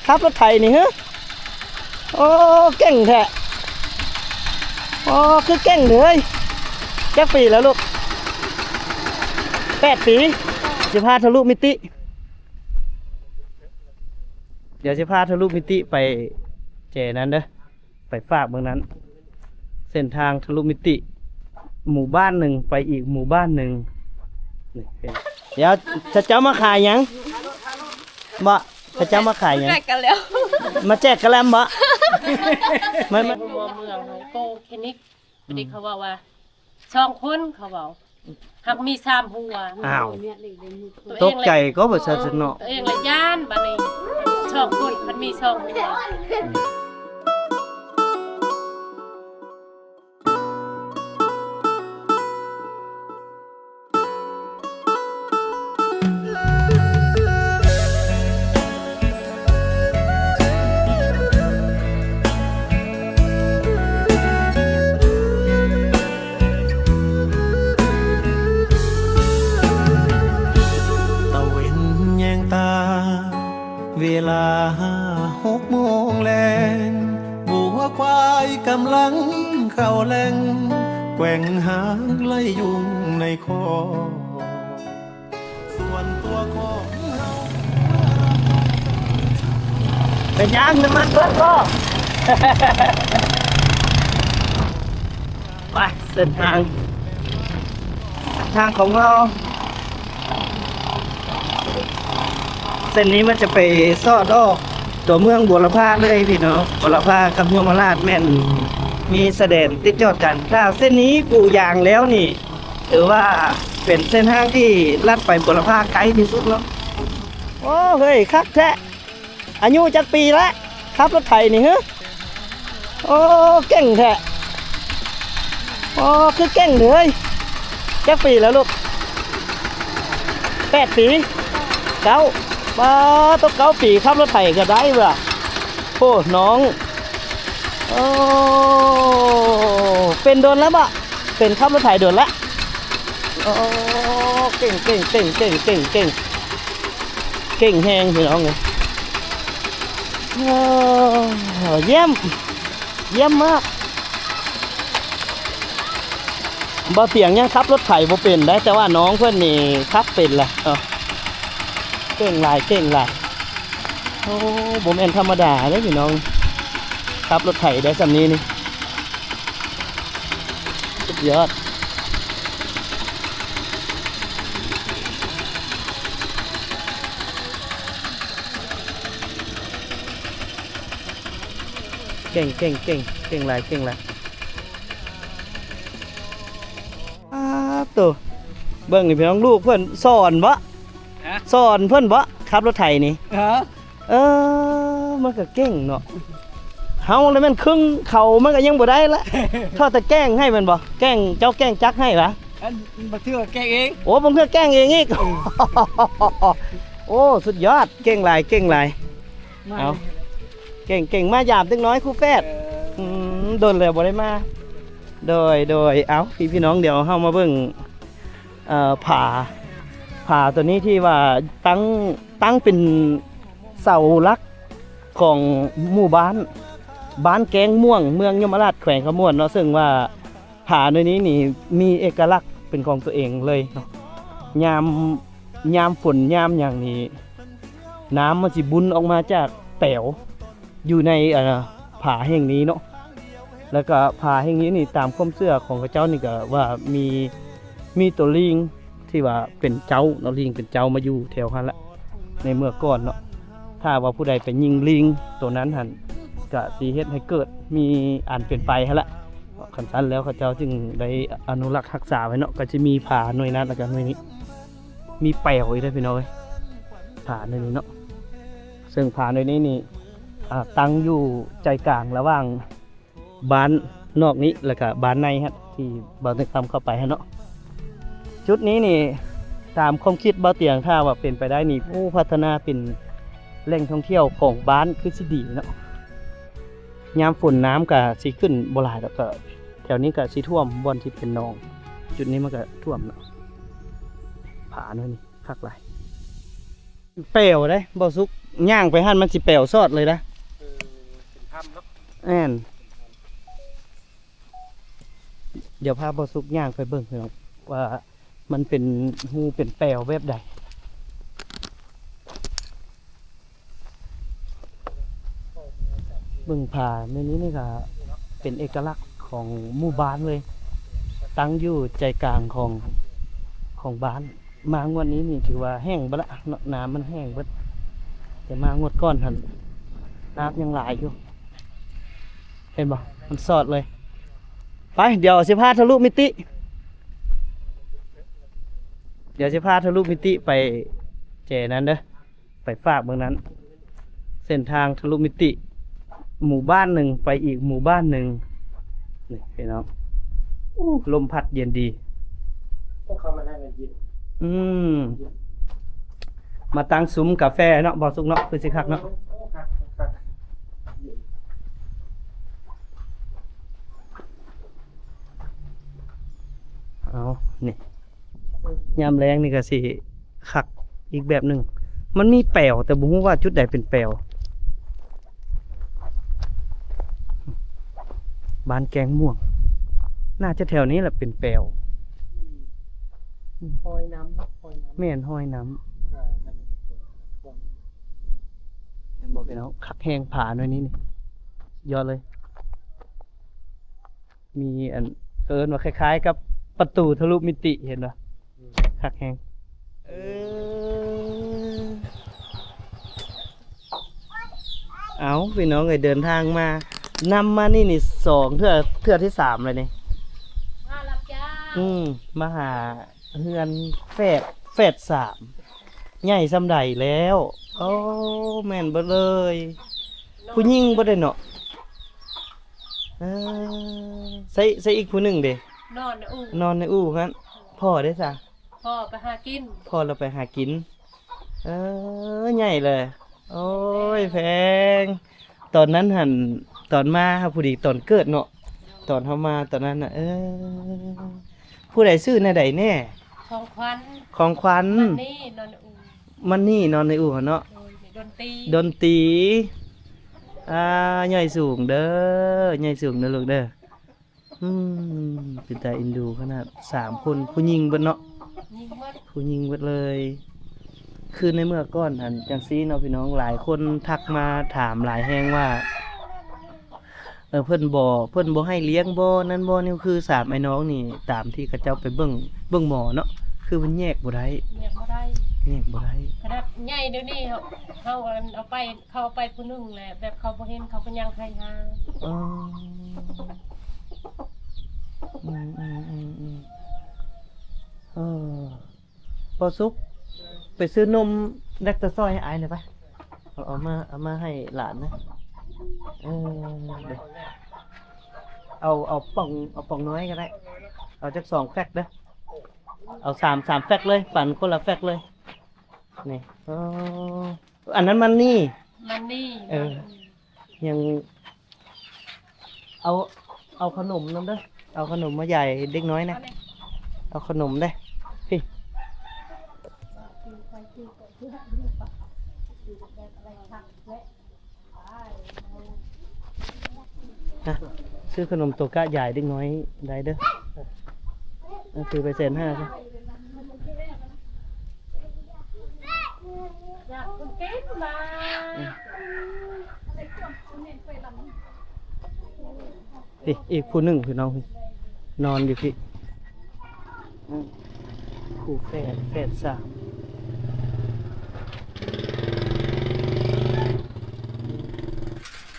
ຂັບລົດໄຖນີ້ຫື? ໂອ້ ເກັ່ງແທ້. ໂອ້ ຄືເກັ່ງເດ. ຈັກປີແລ້ວລູກ? ແປດປີ. ຊິພາທະລຸມິຕິ. ດຽວຊິພາທະລຸມິຕິໄປແຈນັ້ນເດີ. ໄປຟາກເບິ່ງນັ້ນ ເສັ້ນທາງທະລຸມິຕິ ໝູ່ບ້ານໜຶ່ງໄປອີກໝູ່ບ້ານໜຶ່ງ. ນີ້ເປັນ ດຽວ ເຂົາເຈົ້າມາຂາຍຫຍັງ? ບໍ່ ເຂົາເຈົ້າມາຂາຍຫຍັງ? ມາແຈກກະແລັມບໍ່? ມາ ມາ ຫົວເມືອງໂກເຄນິກ ພໍດີເຂົາເວົ້າວ່າ ສອງຄົນເຂົາເວົ້າ ຫາກມີສາມຫົວ. ອ້າວ ຕົວເອງລະ ຕົກໃຈກໍວ່າຊັ້ນເນາະ ຕົວເອງລະຢ້ານ. ບາດນີ້ສອງຄົນ ມັນມີສອງຫົວ. ຕາເວັນແຍງຕາ ເວລາຫົກໂມງແລງ ງົວຄວາຍກຳລັງເຂົ້າແລງ ແກວ່ງຫາງໄລ່ຍຸງໃນຄອກ. ສ່ວນຕົວຂອງເຮົາ ເປັນຫຍັງ ນ້ຳມັນເບິດບໍ່? ໄປ ເສັ້ນທາງ ທາງຂອງເຮົາ ເສັ້ນນີ້ມັນຈະໄປສອດອອກຕົວເມືອງບົວລະພາເລີຍພີ່ນ້ອງ. ບົວລະພາກັບຍົມມະລາດແມ່ນມີຊາຍແດນຕິດຈອດກັນ. ຖ້າເສັ້ນນີ້ປູຢາງແລ້ວນີ້ ຖືວ່າເປັນເສັ້ນທາງທີ່ລັດໄປບົວລະພາໄກທີ່ສຸດເນາະ. ໂອ້ ເຮີ້ຍ ຄັກແທ້. ອາຍຸຈັກປີລະ ຂັບລົດໄຖນີ້ຫື? ໂອ້ ເກັ່ງແທ້. ໂອ້ ຄືເກັ່ງເດ. ຈັກປີແລ້ວລູກ? ແປດປີ. ເກົ້າ. ປາດໂທ້ ເກົ້າປີ ຂັບລົດໄຖກໍໄດ້ເວີ້ຍ. ໂອ້ ນ້ອງ ໂອ້ ເປັນດົນແລ້ວບໍ່? ເປັນຂັບລົດໄຖດົນແລ້ວ. ໂອ້ ເກັ່ງ ເກັ່ງ ເກັ່ງ ເກັ່ງ ເກັ່ງ ເກັ່ງ ເກັ່ງແຮງພີ່ນ້ອງເອີຍ. ໂອ້ ຢ້ຽມ ຢ້ຽມມາກ. ບ່າວຕຽງຍັງຂັບລົດໄຖບໍ່ເປັນໄດ໋ ແຕ່ວ່ານ້ອງເພິ່ນນີ້ຂັບເປັນລະ. ເອີ ເກັ່ງຫຼາຍ ເກັ່ງຫຼາຍ. ໂອ້ ບໍ່ແມ່ນທຳມະດາເດ້ພີ່ນ້ອງ ຂັບລົດໄຖໄດ້ສ່ຳນີ້ນີ້ ສຸດຍອດ. ເກັ່ງ ເກັ່ງ ເກັ່ງ ເກັ່ງຫຼາຍ ເກັ່ງຫຼາຍ. ປາດໂທ້ ເບິ່ງນີ້ພີ່ນ້ອງ ລູກເພິ່ນສອນບໍ? ຮະ? ສອນເພິ່ນບໍ ຂັບລົດໄຖນີ້? ຮະ? ເອີ ມັນກໍເກັ່ງເນາະ. ເຮົາລະແມ່ນຄຶ່ງເຂົາມັນກໍຍັງບໍ່ໄດ້ລະ. ເທົ່າແຕ່ແກ້ງໃຫ້ແມ່ນບໍ່? ແກ້ງ ເຈົ້າແກ້ງຈັກໃຫ້ຫວາ? ອັນ ບາງເທື່ອແກ້ງເອງ. ໂອ້ ບາງເທື່ອແກ້ງເອງອີກ. ເອີ ໂອ້ ສຸດຍອດ ເກັ່ງຫຼາຍ ເກັ່ງຫຼາຍ. ມາ ເອົາ ເກັ່ງໆ ມາຢາມຈັກໜ້ອຍຄູແຝດ. ເອີ ອືມ ດົນແລ້ວບໍ່ໄດ້ມາ. ໂດຍ ໂດຍ ເອົາ ພີ່ ພີ່ນ້ອງ ດຽວເຮົາມາເບິ່ງ ເອີ ຜາ ຜາຕົວນີ້ທີ່ວ່າຕັ້ງ ຕັ້ງເປັນເສົາຫຼັກຂອງໝູ່ບ້ານ ບ້ານແກ້ງມ່ວງ ເມືອງຍົມມະລາດ ແຂວງຄຳມ່ວນເນາະ. ເຊິ່ງວ່າ ຜາໜ່ວຍນີ້ນີ້ມີເອກະລັກເປັນຂອງຕົວເອງເລີຍເນາະ. ຍາມ ຍາມຝົນຍາມຫຍັງນີ້ ນ້ຳມັນຊິບຸນອອກມາຈາກແປວຢູ່ໃນ ອາ ຜາແຫ່ງນີ້ເນາະ. ແລ້ວກໍຜາແຫ່ງນີ້ນີ້ ຕາມຄວາມເຊື່ອຂອງເຂົາເຈົ້ານີ້ ກໍວ່າມີ ມີຕົວລິງ ທີ່ວ່າເປັນເຈົ້າເນາະ ລິງເປັນເຈົ້າມາຢູ່ແຖວຫັ້ນລະ ໃນເມື່ອກ່ອນເນາະ. ຖ້າວ່າຜູ້ໃດໄປຍິງລິງຕົວນັ້ນຫັ້ນ ກະຊິເຮັດໃຫ້ເກີດມີອັນເປັນໄປຫັ້ນລະ. ຄັນຊັ້ນແລ້ວເຂົາເຈົ້າຈຶ່ງໄດ້ອະນຸລັກຮັກສາໄວ້ເນາະ. ກໍຈະມີຜາໜ່ວຍນັ້ນ ແລ້ວກໍໜ່ວຍນີ້ ມີແປວອີກເດີພີ່ນ້ອງເອີຍ ຜາໜ່ວຍນີ້ເນາະ. ເຊິ່ງຜາໜ່ວຍນີ້ນີ້ ອາ ຕັ້ງຢູ່ໃຈກາງລະຫວ່າງ ບ້ານນອກນີ້ ແລ້ວກະບ້ານໃນຫັ້ນ ທີ່ບ່າວເຕີງຄຳເຂົ້າໄປຫັ້ນເນາະ. ຈຸດນີ້ນີ້ ຕາມຄວາມຄິດບ່າວຕຽງ ຖ້າວ່າເປັນໄປໄດ້ນີ້ ໂອ້ ພັດທະນາເປັນແຫຼ່ງທ່ອງທ່ຽວຂອງບ້ານຄືຊິດີເນາະ. ຍາມຝົນນ້ຳກະຊິຂຶ້ນບໍ່ຫຼາຍດອກ ກະແຖວນີ້ກະຊິຖ້ວມ ບ່ອນທີ່ເປັນໜອງ ຈຸດນີ້ມັນກະຖ້ວມເນາະ. ຜາໜ່ວຍນີ້ຄັກຫຼາຍ. ແປວເດ້ ບໍ່ສຸກ ຍ່າງໄປຫັ້ນມັນຊິແປວຊອດເລີຍນະ. ເອີ ເປັນຖ້ຳເນາະ. ແມ່ນ. ດຽວພາບ່າວສຸກຍ່າງໄປເບິ່ງ ພີ່ນ້ອງ ວ່າມັນເປັນຮູເປັນແປວແບບໃດ. ເບິ່ງຜາໃນນີ້ນີ້ກະເປັນເອກະລັກຂອງໝູ່ບ້ານເລີຍ, ຕັ້ງຢູ່ໃຈກາງຂອງ ຂອງບ້ານ. ມາງວດນີ້ນີ້ຖືວ່າແຫ້ງເບິດລະເນາະ, ນ້ຳມັນແຫ້ງເບິດ, ແຕ່ມາງວດກ່ອນຫັ້ນນ້ຳຍັງຫຼາຍຢູ່. ເຫັນບໍ່? ມັນຊອດເລີຍ. ໄປ, ດຽວຊິພາທະລຸມິຕິ, ດຽວຊິພາທະລຸມິຕິໄປແຈນັ້ນເດີ, ໄປຟາກເບິ່ງນັ້ນ. ເສັ້ນທາງທະລຸມິຕິ ໝູ່ບ້ານໜຶ່ງໄປອີກໝູ່ບ້ານໜຶ່ງ. ນີ້ພີ່ນ້ອງ, ໂອ້ ລົມພັດເຢັນດີ. ພວກເຂົາມານັ່ງເຢັນ. ອືມ. ມາຕັ້ງຊຸມກາແຟເນາະ ບ່າວສຸກເນາະ, ຄືຊິຄັກເນາະ. ໂອ້ ຄັກ ຄັກ. ເອົາ ນີ້ ຍາມແລງນີ້ກະຊິຄັກອີກແບບໜຶ່ງ. ມັນມີແປວ ແຕ່ບໍ່ຮູ້ວ່າຈຸດໃດເປັນແປວ. ບ້ານແກ້ງມ່ວງ ໜ້າຈະແຖວນີ້ແຫຼະເປັນແປວ. ອືມ ຮອຍນ້ຳ ຮອຍນ້ຳ. ແມ່ນ ຮອຍນ້ຳ. ເຫັນບໍ່ພີ່ນ້ອງ? ຄັກແຮງ ຜາໜ່ວຍນີ້ນີ້ ຍອດເລີຍ. ມີອັນ ເອີ້ນວ່າຄ້າຍໆກັບປະຕູທະລຸມິຕິ ເຫັນບໍ່? ອືມ ຄັກແຮງ. ເອີ ເອົາ ພີ່ນ້ອງເອີຍ, ເດີນທາງມາ ນຳມານີ້ນີ້ສອງເທື່ອ, ເທື່ອທີສາມແລ້ວນີ້. ມາຮັບຈ້າງ. ອືມ ມາຫາເຮືອນແຝດ, ແຝດສາມ ໃຫຍ່ສ່ຳໃດແລ້ວ? ໂອ້ ແມ່ນເບິດເລີຍ. ເນາະ ຜູ້ຍິງເບິດເດ້ເນາະ. ເອີ ໃສ່ ໃສ່ອີກຜູ້ໜຶ່ງເດ? ນອນໃນອູ່ ນອນໃນອູ່ຫັ້ນ. ພໍ່ເດ້ຊະ? ພໍ່ໄປຫາກິນ. ພໍ່ລະໄປຫາກິນ. ເອີ ໃຫຍ່ເລີຍ. ໂອ້ຍ ແພງ. ຕອນນັ້ນຫັ້ນ ຕອນມາຫັ້ນ ພໍດີຕອນເກີດເນາະ, ຕອນເຮົາມາຕອນນັ້ນນະ. ເອີ ຜູ້ໃດຊື່ແນວໃດແດ່? ຂອງຂວັນ. ຂອງຂວັນ. ມັນນີ້ນອນໃນອູ່. ມັນນີ້ນອນໃນອູ່ຫັ້ນເນາະ. ໂດຍ ດົນຕີ ດົນຕີ. ອ່າ ໃຫຍ່ສູງເດີ ໃຫຍ່ສູງເດີລູກເດີ. ອືມ ເປັນຕາເອັນດູຂະໜາດ. ສາມຄົນ ຜູ້ຍິງເບິດເນາະ. ຍິງເບິດ ຜູ້ຍິງເບິດເລີຍ. ຄືໃນເມື່ອກ່ອນຫັ້ນ ຈັ່ງຊີ້ເນາະ ພີ່ນ້ອງ, ຫຼາຍຄົນທັກມາຖາມຫຼາຍແຮງວ່າ ເອີ ເພິ່ນບໍ່ ເພິ່ນບໍ່ໃຫ້ລ້ຽງບໍ່ ນັ້ນບໍ່ນີ້. ຄືສາມອ້າຍນ້ອງນີ້ ຕາມທີ່ເຂົາເຈົ້າໄປເບິ່ງ ເບິ່ງໝໍເນາະ, ຄືມັນແຍກບໍ່ໄດ້ ແຍກບໍ່ໄດ້ ແຍກບໍ່ໄດ້. ຂະໜາດໃຫຍ່ດຽວນີ້ ເຮົາ ເຮົາ ອັນ ເອົາໄປ ເຂົາເອົາໄປຜູ້ໜຶ່ງແຫຼະ, ແບບເຂົາບໍ່ເຫັນ ເຂົາກໍຍ່າງໄຫຫາ. ອໍ ອືມ ອືມ ອືມ ອືມ. ເອີ ບໍ່ສຸກ ໄປຊື້ນົມແລັກຕາຊອຍໃຫ້ອ້າຍໜ່ອຍໄປ. ເອົາ ເອົາມາ ເອົາມາໃຫ້ຫຼານນະ. ເອີ ເອົາ ເອົາປ່ອງ ເອົາປ່ອງນ້ອຍກໍໄດ້. ເອົາຈັກສອງແຟັກເດີ. ເອົາສາມ ສາມແຟັກເລີຍ, ປັນຄົນລະແຟັກເລີຍ. ນີ້ ເອີ ອັນນັ້ນມັນນີ້ ມັນນີ້. ເອີ ຍັງ ເອົາ ເອົາຂະໜົມນຳເດີ, ເອົາຂະໜົມມາຢາຍເດັກນ້ອຍນະ. ເອົາຂະໜົມເດ້ ພີ້ ນະ, ຊື້ຂະໜົມໂຕກະຢາຍເດັກນ້ອຍໄດ້ເດີ. ເອີ ຖືໄປແສນຫ້າຊະ. ພີ້ ອີກຜູ້ໜຶ່ງ ພີ່ນ້ອງ ພີ້ ນອນຢູ່ພີ້. ອືມ ຄູ່ແຝດ ແຝດສາມ.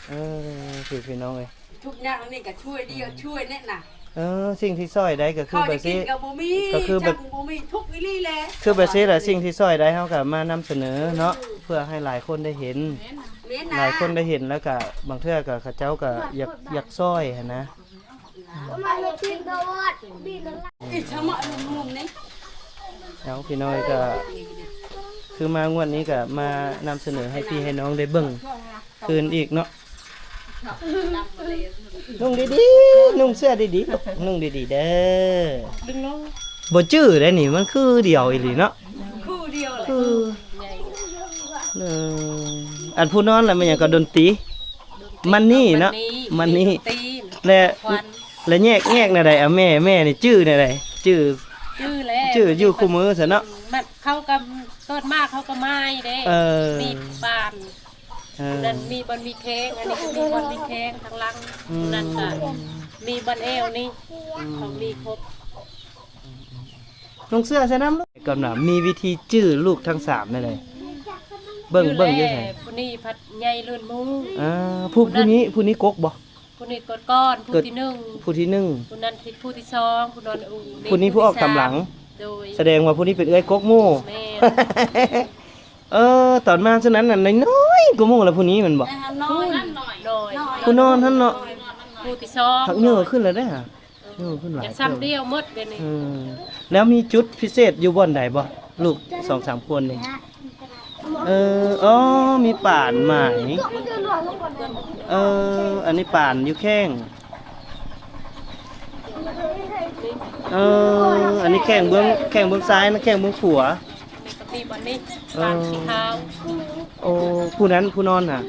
ເອີ ພີ່ນ້ອງເອີຍ ທຸກຢ່າງນີ້ກໍຊ່ວຍດີ ຊ່ວຍແນ່ນະ. ເອີ ສິ່ງທີ່ຊ່ອຍໄດ້ກໍຄືແບບຊີ້ ເຂົ້າຈະກິນກໍບໍ່ມີ ກໍຄືແບບ ຈ້ຳບໍ່ມີ ທຸກອີ່ຫຼີແຫຼະ. ຄືແບບຊີ້ແຫຼະ ສິ່ງທີ່ຊ່ອຍໄດ້ເຮົາກໍມານຳສະເໜີເນາະ ເພື່ອໃຫ້ຫຼາຍຄົນໄດ້ເຫັນ. ແມ່ນນະ ຫຼາຍຄົນໄດ້ເຫັນແລ້ວກໍບາງເທື່ອກໍເຂົາເຈົ້າກໍຢາກ ຢາກຊ່ອຍຫັ້ນນະ. ເອົາ ພີ່ນ້ອງ ກໍຄືມາງວດນີ້ກໍມານຳສະເໜີໃຫ້ພີ່ໃຫ້ນ້ອງໄດ້ເບິ່ງຄືນອີກເນາະ. ນຸ່ງດີໆ ນຸ່ງເສື້ອດີໆ ນຸ່ງດີໆເດີ. ບໍ່ຈື່ໄດ໋ນີ້ ມັນຄືດຽວອີ່ຫຼີເນາະ ຄືດຽວແຫຼະ ຄື ເອີ. ອັນຜູ້ນອນລະແມ່ນຫຍັງກໍ ດົນຕີ ມັນນີ້ເນາະ ມັນນີ້ ແລະ ແລະແຍກ ແຍກແນວໃດ? ອາ ແມ່ ແມ່ນີ້ຈື່ແນວໃດ? ຈື່ ຈື່ແລ້ວ ຈື່ຢູ່ຄູ່ມື້ຊັ້ນເນາະ ມັນ ເຂົາກໍ ເກີດມາເຂົາກໍມາຢູ່ເດ້ ເອີ ມີບ້ານ ເອີ ນັ້ນມີບ່ອນມີແຂ້ງ ອັນນີ້ກໍມີບ່ອນມີແຂ້ງທາງຫຼັງ ອືມ ນັ້ນກໍມີບ່ອນແອວນີ້ ອືມ ເຂົາມີຄົບ. ນຸ່ງເສື້ອໃສ່ນຳລູກ ກ່ອນວ່າມີວິທີຈື່ລູກທັງສາມແນວໃດ? ເບິ່ງ ເບິ່ງຢູ່ໃສ? ຜູ້ນີ້ພັດໃຫຍ່ເລີນໝູ່ ອ່າ ຜູ້ ຜູ້ນັ້ນ ຜູ້ນີ້ ຜູ້ນີ້ກົກບໍ່? ຜູ້ນີ້ເກີດກ່ອນ ຜູ້ທີໜຶ່ງ ຜູ້ທີໜຶ່ງ ຜູ້ນັ້ນທີ່ຜູ້ທີສອງ ຜູ້ນັ້ນ ຜູ້ນີ້ຜູ້ອອກຕາມຫຼັງ ໂດຍ ສະແດງວ່າຜູ້ນີ້ເປັນເອື້ອຍກົກໝູ່ ແມ່ນ ເອີ ຕອນມາຊັ້ນນັ້ນ ນ້ອຍກວ່າໝູ່ລະ ຜູ້ນີ້ແມ່ນບໍ່? ຜູ້ນ້ອຍ ຜູ້ນອນຫັ້ນເນາະ ຜູ້ທີສອງ ພັກເຍີຂຶ້ນແລ້ວເດ້ ເອີ ເອີ ຂຶ້ນຫຼາຍ ຈະຊ້ຳດຽວໝົດດຽວນີ້ ເອີ ແລ້ວມີຈຸດພິເສດຢູ່ບ່ອນໃດບໍ່? ລູກສອງສາມຄົນນີ້ ເອີ ອໍ ມີປານໝາຍ ເອີ ອັນນີ້ປານຢູ່ແຂ້ງ ເອີ ອັນນີ້ແຂ້ງເບື້ອງ ແຂ້ງເບື້ອງຊ້າຍນະ ແຂ້ງເບື້ອງຂວາ ມີບ່ອນນີ້ ເອີ ປານສີຂາວ ໂອ້ ຜູ້ນັ້ນ ຜູ້ນອນຫະ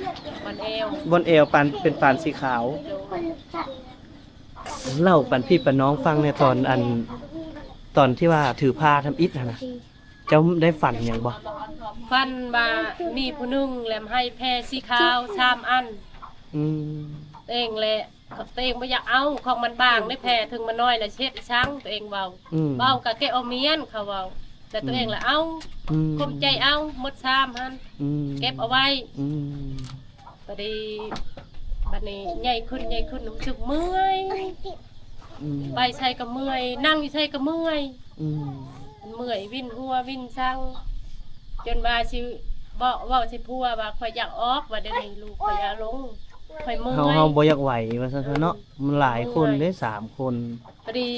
ບ່ອນແອວ ບ່ອນແອວ ປານ ເປັນປານສີຂາວ ໂດຍ ເລົ່າປັນພີ່ປັນນ້ອງຟັງແດ່ ຕອນອັນ ຕອນທີ່ວ່າຖືພາທຳອິດຫັ້ນນະ ເຈົ້າໄດ້ຝັນຫຍັງບໍ່? ຝັນວ່າມີຜູ້ໜຶ່ງແລ້ວໃຫ້ແພສີຂາວສາມອັນ ອືມ ຕົວເອງແຫຼະ ຕົວເອງບໍ່ຢາກເອົາ ຂອງມັນບາງເດ້ແພ ເຖິງມັນນ້ອຍແລ້ວຊິເຮັດອີ່ສັງ ຕົວເອງເວົ້າ ອືມ ເວົ້າກໍເກັບເອົາມ້ຽນ ເຂົາເວົ້າ ແຕ່ຕົວເອງລະເອົາ ອືມ ຂົ່ມໃຈເອົາ ໝົດສາມຫັ້ນ ອືມ ເກັບເອົາໄວ້ ອືມ ພໍດີ ບັດນີ້ໃຫຍ່ຂຶ້ນ ໃຫຍ່ຂຶ້ນ ຮູ້ສຶກເມື່ອຍ ອືມ ໄປໃສກໍເມື່ອຍ ນັ່ງຢູ່ໃສກໍເມື່ອຍ ອືມ ເມື່ອຍ ວິນຫົວ ວິນສັງ ຈົນວ່າຊິບອກ ເວົ້າໃສ່ຜົວວ່າ ຂ້ອຍຢາກອອກ ວ່າດຽວນີ້ລູກຂ້ອຍຢ່າລົງ ຂ້ອຍເມື່ອຍ ເຮົາ ເຮົາບໍ່ຢາກໄຫວ ວ່າຊັ້ນເນາະ ເອີ ມັນຫຼາຍຄົນເດ້ ສາມຄົນ ພໍດີ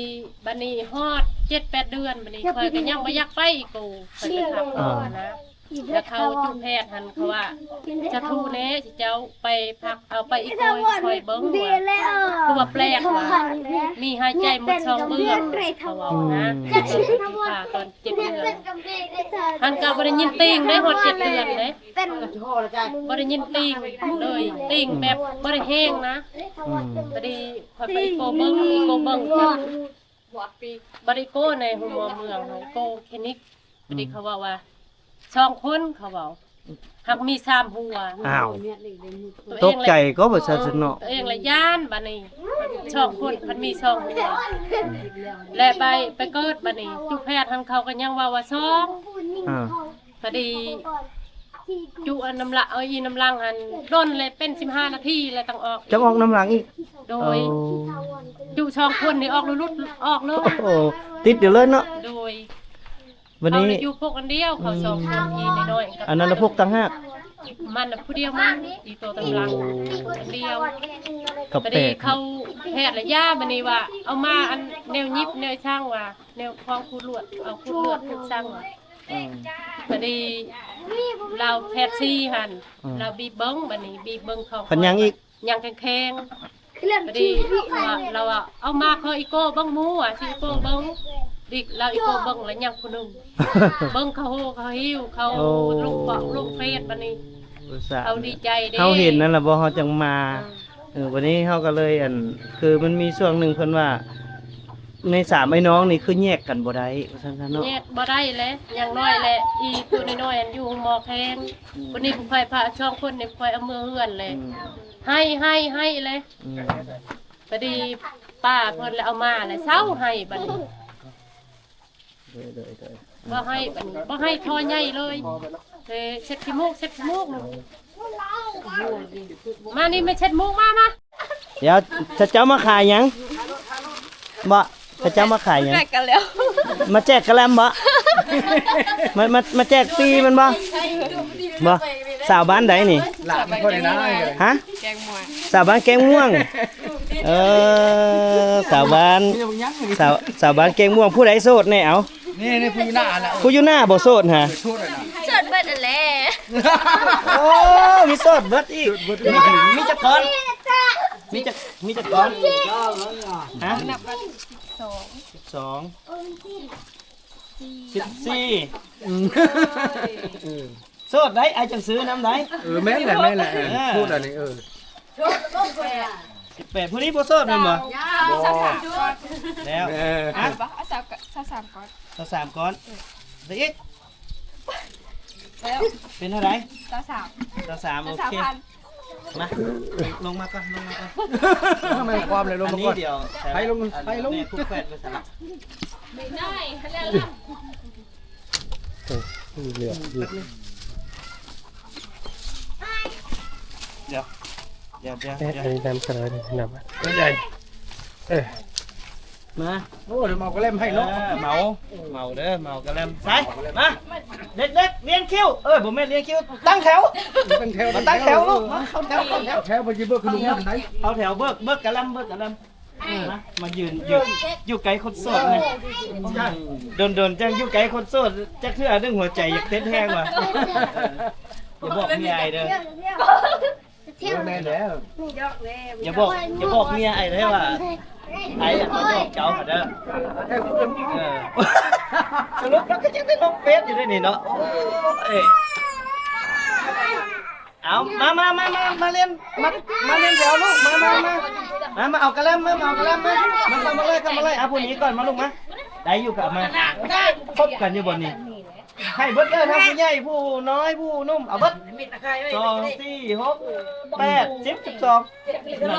ບັດນີ້ຮອດເຈັດແປດເດືອນ ບັດນີ້ຂ້ອຍກໍຍັງບໍ່ຢາກໄປອີກ ໂກ ຂ້ອຍໄປພັກ ອ່າ ນະ ແລ້ວເຂົາຈຸແພດຫັ້ນ ເຂົາວ່າ ສາທຸແດ່ ເຈົ້າໄປພັກ ເອົາໄປອີກ ຂ້ອຍເບິ່ງວ່າ ຄືວ່າແປລກວ່າ ມີຫາຍໃຈໝົດສອງເບື້ອງ ເຂົາເວົ້ານະ ອືມ ຕອນເຈັດເດືອນ ຫັ້ນກໍບໍ່ໄດ້ຍິນຕິ່ງໄດ້ ຮອດເຈັດເດືອນເດ້ ບໍ່ໄດ້ຍິນຕິ່ງເລີຍ ຕິ່ງແບບບໍ່ໄດ້ແຮງນະ ອືມ ພໍດີຂ້ອຍໄປອີໂກເບິ່ງ ອີໂກເບິ່ງ ບໍ່ໄດ້ໂກໃນໂຮງໝໍເມືອງ ໂກຄລີນິກ ອືມ ເຂົາເວົ້າວ່າ ສອງຄົນ ເຂົາເວົ້າ ຫາກມີສາມຫົວ ອ້າວ ຕົວເອງລະ ຕົກໃຈກໍບໍ່ຊັ້ນເນາະ ຕົວເອງລະຢ້ານ ບາດນີ້ ສອງຄົນ ພັດມີສອງຫົວ ແລະໄປ ໄປເກີດ ບາດນີ້ ຈຸແພດຫັ້ນ ເຂົາກໍຍັງເວົ້າວ່າສອງ ອ່າ ພໍດີ ຈຸອັນນ້ຳລະ ເອົາອີນ້ຳຫຼັງຫັ້ນ ດົນແລ້ວເປັນສິບຫ້ານາທີແລ້ວຕ້ອງອອກ ຕ້ອງອອກນ້ຳຫຼັງອີກ ໂດຍ ໂອ້ ຈຸສອງຄົນນີ້ອອກຫຼຸດໆ ອອກເລີຍ ໂອ້ ຕິດຢູ່ເລີຍເນາະ ໂດຍ ບັດນີ້ ເຂົາຢູ່ພວກອັນດຽວ ເຂົາສອງຄົນ ອືມ ອີນ້ອຍໆ ກັບ ອັນນັ້ນລະພວກຕ່າງຫາກ ມັນນະຜູ້ດຽວ ມັນອີໂຕຕາງຫຼັງ ໂອ້ ອັນດຽວ ກໍແປກ ພໍດີເຂົາແພດລະຢາ ບັດນີ້ວ່າ ເອົາມາອັນແນວຫຍິບແນວຊ່າງວ່າ ແນວຂອງຂູດລວດ ເອົາຂູດລວດຂູດຊ່າງວ່າ ອືມ ພໍດີລາວແພດຊີຫັ້ນ ອືມ ລາວບີບເບິ່ງ ບັດນີ້ບີບເບິ່ງຂອງ ເພິ່ນຍັງອີກ ຍັງແຂງໆ ພໍດີລາວວ່າ ເອົາມາຂໍອີໂກເບິ່ງໝູ່ວ່າ ຊິອີໂກເບິ່ງ ດີລາວອີໂກເບິ່ງແລ້ວຍັງຜູ້ໜຶ່ງ ເບິ່ງເຂົາໂຮເຂົາຫິ້ວ ເຂົາ ໂອ້ ລົງເຟາະລົງເຟສ ບັດນີ້ ອຸດສ່າ ເຮົາດີໃຈເດ້ ເຮົາເຫັນນັ້ນລະບໍ່ ເຮົາຈັ່ງມາ ເອີ ເອີ ບັດນີ້ເຮົາກໍເລີຍ ອັນ ຄືມັນມີຊ່ວງໜຶ່ງເພິ່ນວ່າ ໃນສາມອ້າຍນ້ອງນີ້ຄືແຍກກັນບໍ່ໄດ້ ວ່າຊັ້ນຊະເນາະ ແຍກບໍ່ໄດ້ແຫຼະ ຢ່າງໜ້ອຍແຫຼະ ອີຕົວນ້ອຍໆ ອັນຢູ່ໂຮງໝໍແຂງ ອືມ ຜູ້ນີ້ຜູ້ຂ້ອຍພາ ສອງຄົນນີ້ຂ້ອຍເອົາເມືອເຮືອນແຫຼະ ອືມ ໄຫ້ ໄຫ້ ໄຫ້ແຫຼະ ອືມ ພໍດີປ້າເພິ່ນລະເອົາມາແລ້ວເຊົາໄຫ້ບັດນີ້ ໂດຍ ໂດຍ ໂດຍ ບໍ່ໃຫ້ບັດນີ້ ບໍ່ໃຫ້ທໍ່ໃຫຍ່ເລີຍ ເອີ ເຊັດຂີ້ມູກ ເຊັດຂີ້ມູກ ມານີ້ ມາເຊັດມູກ ມາ ມາ ດຽວ ເຈົ້າມາຂາຍຫຍັງ? ບໍ່ ເຂົາເຈົ້າມາຂາຍຫຍັງ? ມາແຈກກະແລັມບໍ່? ມາ ມາ ມາແຈກປີ້ແມ່ນບໍ່? ບໍ່ ສາວບ້ານໃດນີ້? ຫາ? ສາວບ້ານແກ້ງມ່ວງ ເອີ ສາວບ້ານ ສາວ ສາວບ້ານແກ້ງມ່ວງ ຜູ້ໃດໂສດແດ່ ເອົາ? ນີ້ ນີ້ ຜູ້ຢູ່ໜ້າຫັ້ນລະ ຜູ້ຢູ່ໜ້າບໍ່ໂສດຫາ? ໂສດເບິດຫັ້ນແຫຼະ ໂອ້ ມີໂສດເບິດອີກ ມີຈັກ ມີຈັກຄົນ? ມີຈັກ ມີຈັກຄົນ? ຮະ? ສິບສອງ ສິບສອງ ສິບສີ່ ອືມ ເອີ ໂສດໄດ໋ ອ້າຍຈັ່ງຊື້ນຳໄດ໋. ເອີ ແມ່ນແຫຼະ ແມ່ນແຫຼະ ເອີ ເອີ ໂສດອັນນີ້ ເອີ ສິບແປດ ຜູ້ນີ້ບໍ່ໂສດແມ່ນບໍ່? ຍັງ ບໍ່ ຊາວສາມກ່ອນ ແລ້ວ ເອີ ຮະ ເອົາຊາວ ຊາວສາມກ່ອນ ຊາວສາມກ່ອນ ເອີ ໄດ້ອີກ ແລ້ວ ເປັນເທົ່າໃດ? ຊາວສາມ ຊາວສາມ ໂອເຄ ຊາວສາມພັນ ມາ ລົງມາກ່ອນ ລົງມາກ່ອນ ແມ່ນຄວາມເລີຍ ລົງມາກ່ອນ ອັນນີ້ດຽວ ໃຫ້ລົງ ໃຫ້ລົງ ແມ່ຜູ້ແຂວນໄປໃສລະ? ໄດ້ ແລ້ວລະ ເອີ ເຫຼືອຢູ່ ດຽວ ດຽວ ດຽວ ເອີ ດຽວ ອັນນີ້ນຳສະເໜີ ນຳ ເອີ ເອີ ມາ ໂອ້ ດຽວເອົາກະແລັມໃຫ້ເນາະ ເອີ ເມົາ ເມົາເດີ ເມົາກະແລັມ ໃສ່ ມາ ເດັກໆ ລຽງຄິວ ເອີ ບໍ່ແມ່ນລຽງຄິວ ຕັ້ງແຖວ ຕັ້ງແຖວ ມາຕັ້ງແຖວລູກ ມາເຂົ້າແຖວ ເຂົ້າແຖວ ແຖວບໍ່ຊິເບີກຂະໜົມນຳໃດ ເຂົ້າແຖວເບີກ ເບີກກະແລັມ ເບີກກະແລັມ ມາ ມາຢືນ ຢືນ ຢູ່ໃກ້ຄົນໂສດນະ ດົນໆ ຈັ່ງຢູ່ໃກ້ຄົນໂສດຈັກເທື່ອໜຶ່ງ ຫົວໃຈຢາກເຕັ້ນແຮງວ່າ ຢ່າບອກເມຍອ້າຍເດີ ແມ່ນແລ້ວ ຢ່າບອກ ຢ່າບອກເມຍອ້າຍເດີວ່າ ອ້າຍມາບອກເຈົ້າເດີ ເອີ ສະຫຼຸບແລ້ວກໍຍັງໄດ້ລົງເຟສຢູ່ເດ້ນີ້ເນາະ ໂອ້ຍ. ເອົາ ມາ ມາ ມາ ມາ ມາຫຼິ້ນ ມາ ມາຫຼິ້ນແຖວລູກ ມາ ມາ ມາ ມາ ມາເອົາກະແລັມ ມາ ມາເອົາກະແລັມ ມາ ມາ ເຂົ້າມາເລີຍ ເຂົ້າມາເລີຍ ເອົາຜູ້ນີ້ກ່ອນ ມາລູກມາ ໄດ້ຢູ່ກະມາ ຄົບກັນຢູ່ບ່ອນນີ້ ໃຫ້ເບິດເດີ ທັງຜູ້ໃຫຍ່ ຜູ້ນ້ອຍ ຜູ້ໜຸ່ມ ເອົາເບິດ ສອງ ສີ່ ຫົກ ແປດ ສິບ ສິບສອງ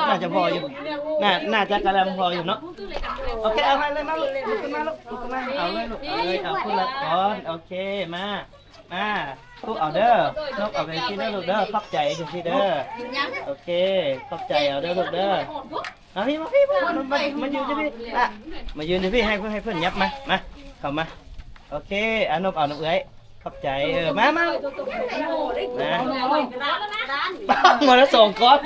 ໜ້າຈະພໍຢູ່ ໜ້າ ໜ້າຈະກະແລັມພໍຢູ່ເນາະ ໂອເຄ ເອົາໃຫ້ເລີຍ ມາລູກ ລຸກຂຶ້ນມາລູກ ລຸກຂຶ້ນມາ ເອົາເລີຍລູກ ເອົາເລີຍ ເອົາຄົນລະກ່ອນ ໂອເຄ ມາ ມາ ລູກເອົາເດີ ນົບເອົາໄປຊີ້ເດີລູກເດີ ຂອບໃຈຈັ່ງຊີ້ເດີ ໂອເຄ ຂອບໃຈ ເອົາເດີລູກເດີ ມາພີ້ ມາພີ້ ມາ ມາ ມາຢືນຢູ່ພີ້ລະ ມາຢືນຢູ່ພີ້ ໃຫ້ເພິ່ນ ໃຫ້ເພິ່ນຫຍັບມາ ມາ ເຂົ້າມາ ໂອເຄ ອາ ນົບເອົານຳເອື້ອຍ ຂອບໃຈ ເອີ ມາ ມາ ມາ ມາລະສອງກ້ອນ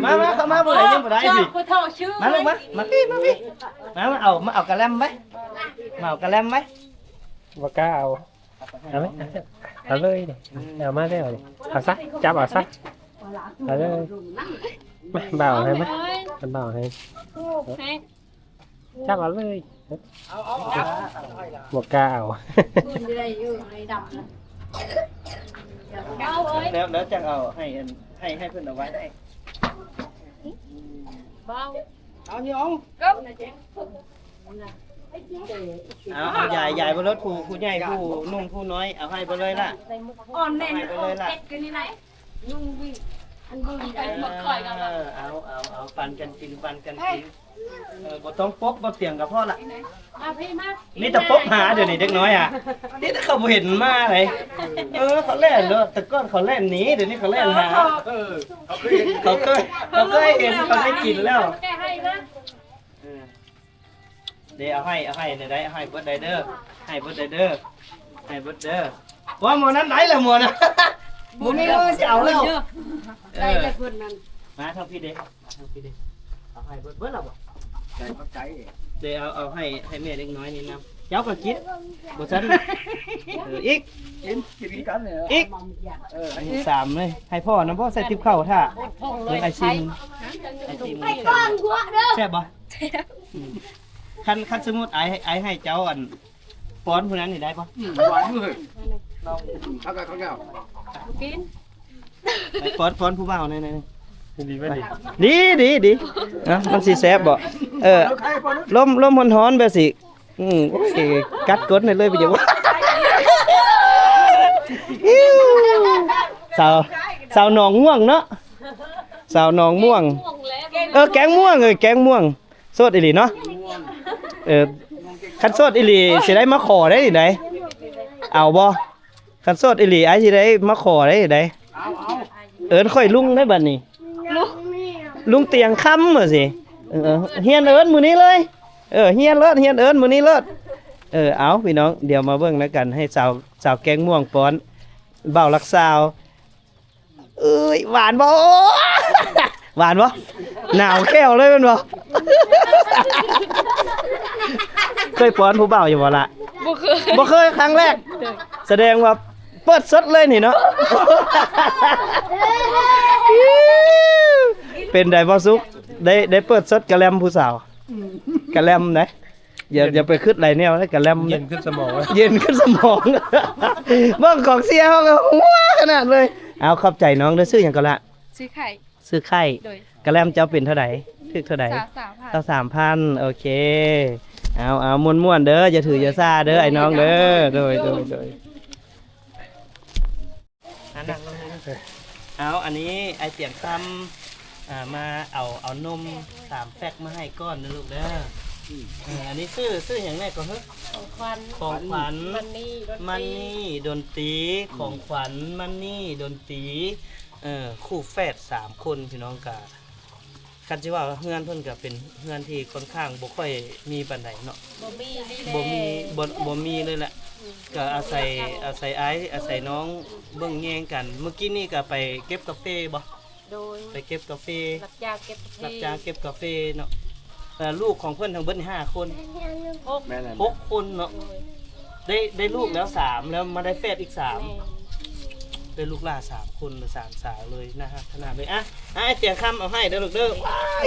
ມາ ມາ ເຂົ້າມາ ບໍ່ໄດ້ ຍັງບໍ່ໄດ້ພີ້ ມາລູກມາ ມາພີ້ ມາພີ້ ມາ ມາເອົາ ມາເອົາກະແລັມໄວ້ ມາເອົາກະແລັມໄວ້ ບໍ່ກ້າເອົາ ເອົາໄວ້ ເອົາເລີຍນີ້ ເອົາມາແລ້ວນີ້ ເອົາຊະ ຈັບເອົາຊະ ເອົາເລີຍ ມາ ບ່າວໃຫ້ ມາ ບ່າວໃຫ້ ຈັບເອົາເລີຍ ເອົາ ເອົາ ບໍ່ກ້າເອົາ ແລ້ວ ແລ້ວຈັ່ງເອົາໃຫ້ ໃຫ້ ໃຫ້ເພິ່ນເອົາໄວ້ໄດ້ ເອົານີ້ເອົາ ເອົາ ເອົາ ຢາຍ ຢາຍເບິດໂລດ ຜູ້ ຜູ້ໃຫຍ່ ຜູ້ໜຸ່ມ ຜູ້ນ້ອຍ ເອົາໃຫ້ເບິດເລີຍລະ ອ່ອນແນ່ນ ເອົາໃຫ້ເບິດເລີຍລະ ເປັດຄືນີ້ໄດ ຍຸງວິ ອັນບຸນໄດ ໝົດຂ້ອຍກໍ ເອີ ເອົາ ເອົາ ເອົາ ປັນກັນກິນ ປັນກັນກິນ ເອີ ບໍ່ຕ້ອງປົກ ບໍ່ຕຽງກໍພໍລະ ມາພີ້ມາ ມີແຕ່ປົກຫາ ດຽວນີ້ເດັກນ້ອຍອະ ນີ້ແຕ່ເຂົາບໍ່ເຫັນມາໃດ ເອີ ເຂົາແລ່ນເນາະ ແຕ່ກ່ອນເຂົາແລ່ນໜີ ດຽວນີ້ເຂົາແລ່ນຫາ ເອີ ເຂົາເຄີຍ ເຂົາເຄີຍເຫັນ ເຂົາໄດ້ກິນແລ້ວ ເອີ ເດ ເອົາໃຫ້ ເອົາໃຫ້ແນວໃດ ເອົາໃຫ້ເບິດໄດ້ເດີ ໃຫ້ເບິດໄດ້ເດີ ໃຫ້ເບິດເດີ ວ່າໝໍນັ້ນໄດ້ລະໝໍນະ ບໍ່ມີມືຊິເອົາແລ້ວ ເອີ ໄດ້ແຕ່ເພິ່ນນັ້ນ ມາທາງພີ້ເດ ມາທາງພີ້ເດ ເອົາໃຫ້ເບິດ ເບິດແລ້ວບໍ່? ໃຈ ຂອບໃຈ ເດ ເອົາ ເອົາໃຫ້ ໃຫ້ແມ່ເດັກນ້ອຍນີ້ນຳ ເຈົ້າກໍກິນ ບໍ່ຊັ້ນ ເອີ ອີກ ກິນ ກິນກັນເລີຍ ອີກ ເອີ ສາມເລີຍ ໃຫ້ພໍ່ນຳບໍ່ ໃສ່ຕິບເຂົ້າຖ້າ ເບິ່ງໄອຊີມ ໄອຊີມ ແຊບບໍ່? ອືມ ຄັນ ຄັນສົມມຸດອ້າຍ ອ້າຍໃຫ້ເຈົ້າ ອັນ ປ້ອນຜູ້ນັ້ນນີ້ໄດ້ບໍ່? ອືມ ຫວານຢູ່ເຮີ້ຍ ເອົາໄປເຂົາເຈົ້າ ກິນ ໄປປ້ອນ ປ້ອນຜູ້ບ່າວແນ່ໆ ດີບໍ່ດີ? ດີ ດີ ດີ ເນາະ ມັນຊິແຊບບໍ່? ເອີ ລົມ ລົມຮ້ອນໆ ແບບຊິ ອືມ ໂອ້ຍ ກັດກົ້ນໃຫ້ເລີຍ ໄປເຈົ້າ ສາວ ສາວໜອງມ່ວງເນາະ ສາວໜອງມ່ວງ ເອີ ແກງມ່ວງ ເອີ ແກງມ່ວງ ໂສດອີ່ຫຼີເນາະ ເອີ ຄັນໂສດອີ່ຫຼີຊິໄດ້ມາຂໍໄດ້ໃດ ເອົາບໍ່? ຄັນໂສດອີ່ຫຼີ ອ້າຍຊິໄດ້ມາຂໍໄດ້ໃດ ເອີ້ນຂ້ອຍລຸງໄດ້ບັດນີ້ ລຸງຕຽງຄຳວ່າຊິ ເອີ ຮຽນເອີ້ນມື້ນີ້ເລີຍ ເອີ ຮຽນໂລດ ຮຽນເອີ້ນມື້ນີ້ໂລດ ເອີ ເອົາ ພີ່ນ້ອງ ດຽວມາເບິ່ງນຳກັນ ໃຫ້ສາວ ສາວແກງມ່ວງປ້ອນ ບ່າວລັກສາວ ເອີຍ ຫວານບໍ່? ຫວານບໍ່? ໜາວແຂ້ວເລີຍແມ່ນບໍ່? ເຄີຍປ້ອນຜູ້ບ່າວຢູ່ບໍ່ລະ? ບໍ່ເຄີຍ ບໍ່ເຄີຍ ຄັ້ງແລກ ສະແດງວ່າເປີດສົດເລີຍນີ້ເນາະ ເປັນໃດບໍ່ສຸກ ໄດ້ ໄດ້ເປີດສົດກະແລັມຜູ້ສາວ ກະແລັມໃດ ຢ່າ ຢ່າໄປຄິດຫຼາຍແນວເລີຍ ກະແລັມ ເຢັນຂຶ້ນສະໝອງ ເຢັນຂຶ້ນສະໝອງ. ເບິ່ງກອງເຊຍເຮົາກະຫົວຂະໜາດເລີຍ. ເອົາ ຂອບໃຈນ້ອງເດີ. ຊື່ຫຍັງກໍລະ? ຊື່ໄຂ່. ຊື່ໄຂ່. ໂດຍ. ກະແລັມເຈົ້າເປັນເທົ່າໃດ? ຖືກເທົ່າໃດ? ຊາວສາມພັນ. ຊາວສາມພັນ. ໂອເຄ. ເອົາ ເອົາ ມ່ວນໆເດີ ຢ່າຖືຢ່າຊາເດີ ໄອ້ນ້ອງເດີ. ໂດຍ ໂດຍ ໂດຍ. ອ່າ ນັ່ງລົງ. ເອົາ ອັນນີ້ອ້າຍຕຽງຄຳ ອ່າ ມາເອົາ ເອົານົມສາມແຟັກມາໃຫ້ກ່ອນນະລູກເດີ. ເອີ ອັນນີ້ຊື່ ຊື່ຫຍັງແນ່ກໍເຮີ? ຂອງຂວັນ ຂອງຂວັນ ມັນນີ້ດົນຕີ ມັນນີ້ດົນຕີ ຂອງຂວັນ ມັນນີ້ດົນຕີ ເອີ ຄູ່ແຝດສາມຄົນ ພີ່ນ້ອງກະ ຄັນຊິວ່າເຮືອນເພິ່ນກະເປັນເຮືອນທີ່ຄ່ອນຂ້າງບໍ່ຄ່ອຍມີປານໃດເນາະ ບໍ່ມີນີ້ແຫຼະ ບໍ່ມີ ບໍ່ ບໍ່ມີເລີຍແຫຼະ. ອືມ ກະອາໄສ ອາໄສອ້າຍ ອາໄສນ້ອງເບິ່ງແຍງກັນ. ມື້ກີ້ນີ້ກະໄປເກັບກາເຟບໍ່? ໂດຍ ໄປເກັບກາເຟ ຮັບຈ້າງເກັບກາເຟ ຮັບຈ້າງເກັບກາເຟເນາະ. ແລ້ວລູກຂອງເພິ່ນທັງເບິດຫ້າຄົນ ຫົກ ແມ່ນແລ້ວ ຫົກຄົນເນາະ. ໂດຍ ໄດ້ ໄດ້ລູກແລ້ວສາມ ແລ້ວມາໄດ້ແຝດອີກສາມ ແມ່ນ ໄດ້ລູກຫຼ້າສາມຄົນ ສາມສາວເລີຍ ໜ້າຮັກຂະໜາດເລີຍ. ອ່ະ ອ່ະ ອ້າຍຕຽງຄຳເອົາໃຫ້ເດີລູກເດີ. ວ້າຍ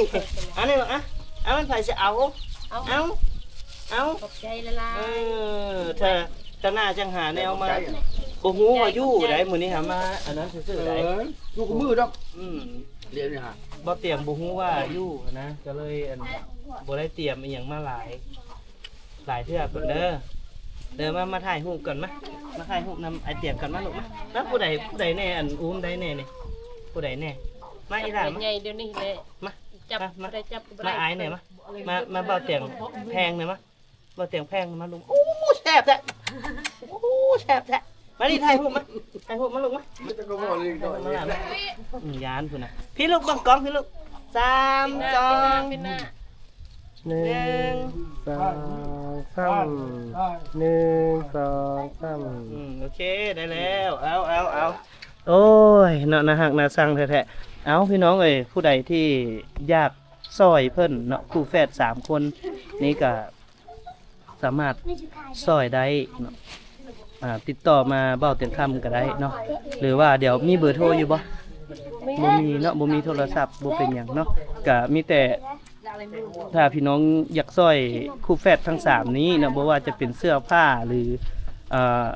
ອັນນີ້ລູກ ອ່ະ ເອົາ ມັນໃຜຊິເອົາ? ເອົາ ເອົາ ເອົາ ຂອບໃຈຫຼາຍໆ. ເອີ ຖ້າ ຖ້າໜ້າຈັ່ງຫາແນວມາ ບໍ່ຮູ້ວ່າຢູ່ໃດ. ມື້ນີ້ຫາມາອັນນັ້ນຊື່ໆໃດ ເອີ ຢູ່ຄູ່ມື້ດອກ. ອືມ ດຽວນີ້ຫາ ບໍ່ຕຽງບໍ່ຮູ້ວ່າຢູ່ຫັ້ນນະ ກະເລີຍ ອັນ ບໍ່ໄດ້ຕຽມອີ່ຫຍັງມາຫຼາຍ ຫຼາຍເທື່ອພຸ້ນເດີ. ເດີ ມາ ມາຖ່າຍຮູບກ່ອນ ມາ ມາຖ່າຍຮູບນຳອ້າຍຕຽງກ່ອນ ມາລູກ ມາ. ມາ ຜູ້ໃດ ຜູ້ໃດແນ່ ອັນ ອູ້ມໄດ້ແນ່ນີ້ ຜູ້ໃດແນ່? ມາອີ່ຫຼ້າ ມາ ໃຫຍ່ດຽວນີ້ແຫຼະ ມາ ຈັບ ມາ ຜູ້ໃດຈັບກໍບໍ່ໄດ້ ມາອາຍແນ່ ມາ ມາ ມາ ບ່າວຕຽງແພງແນ່ ມາ ບ່າວຕຽງແພງ ມາລູກ. ໂອ້ ແຊບແທ້ ໂອ້ ແຊບແທ້. ມານີ້ ຖ່າຍຮູບມາ ຖ່າຍຮູບມາລູກ ມາ ມາຫຼ້າ ມາ. ອືມ ຢ້ານພຸ້ນນະ. ພີ່ລູກ ເບິ່ງກ້ອງ ພີ່ລູກ ສາມ ສອງ ໜຶ່ງ ສອງ ສາມ ໜຶ່ງ ສອງ ສາມ. ອືມ ໂອເຄ ໄດ້ແລ້ວ. ເອົາ ເອົາ ເອົາ ໂອ້ຍ ເນາະ ໜ້າຮັກໜ້າຊັງແທ້ໆ. ເອົາ ພີ່ນ້ອງເອີຍ ຜູ້ໃດທີ່ຢາກຊ່ອຍເພິ່ນເນາະ ຄູ່ແຝດສາມຄົນນີ້ກະ ສາມາດຊ່ອຍໄດ້ເນາະ. ອ່າ ຕິດຕໍ່ມາບ່າວຕຽງຄຳກໍໄດ້ເນາະ ຫຼືວ່າດຽວມີເບີໂທຢູ່ບໍ່? ບໍ່ມີເນາະ ບໍ່ມີໂທລະສັບ ບໍ່ເປັນຫຍັງເນາະ. ກະມີແຕ່ຖ້າພີ່ນ້ອງຢາກຊ່ອຍຄູ່ແຝດທັງສາມນີ້ເນາະ ບໍ່ວ່າຈະເປັນເສື້ອຜ້າ ຫຼື ເອີ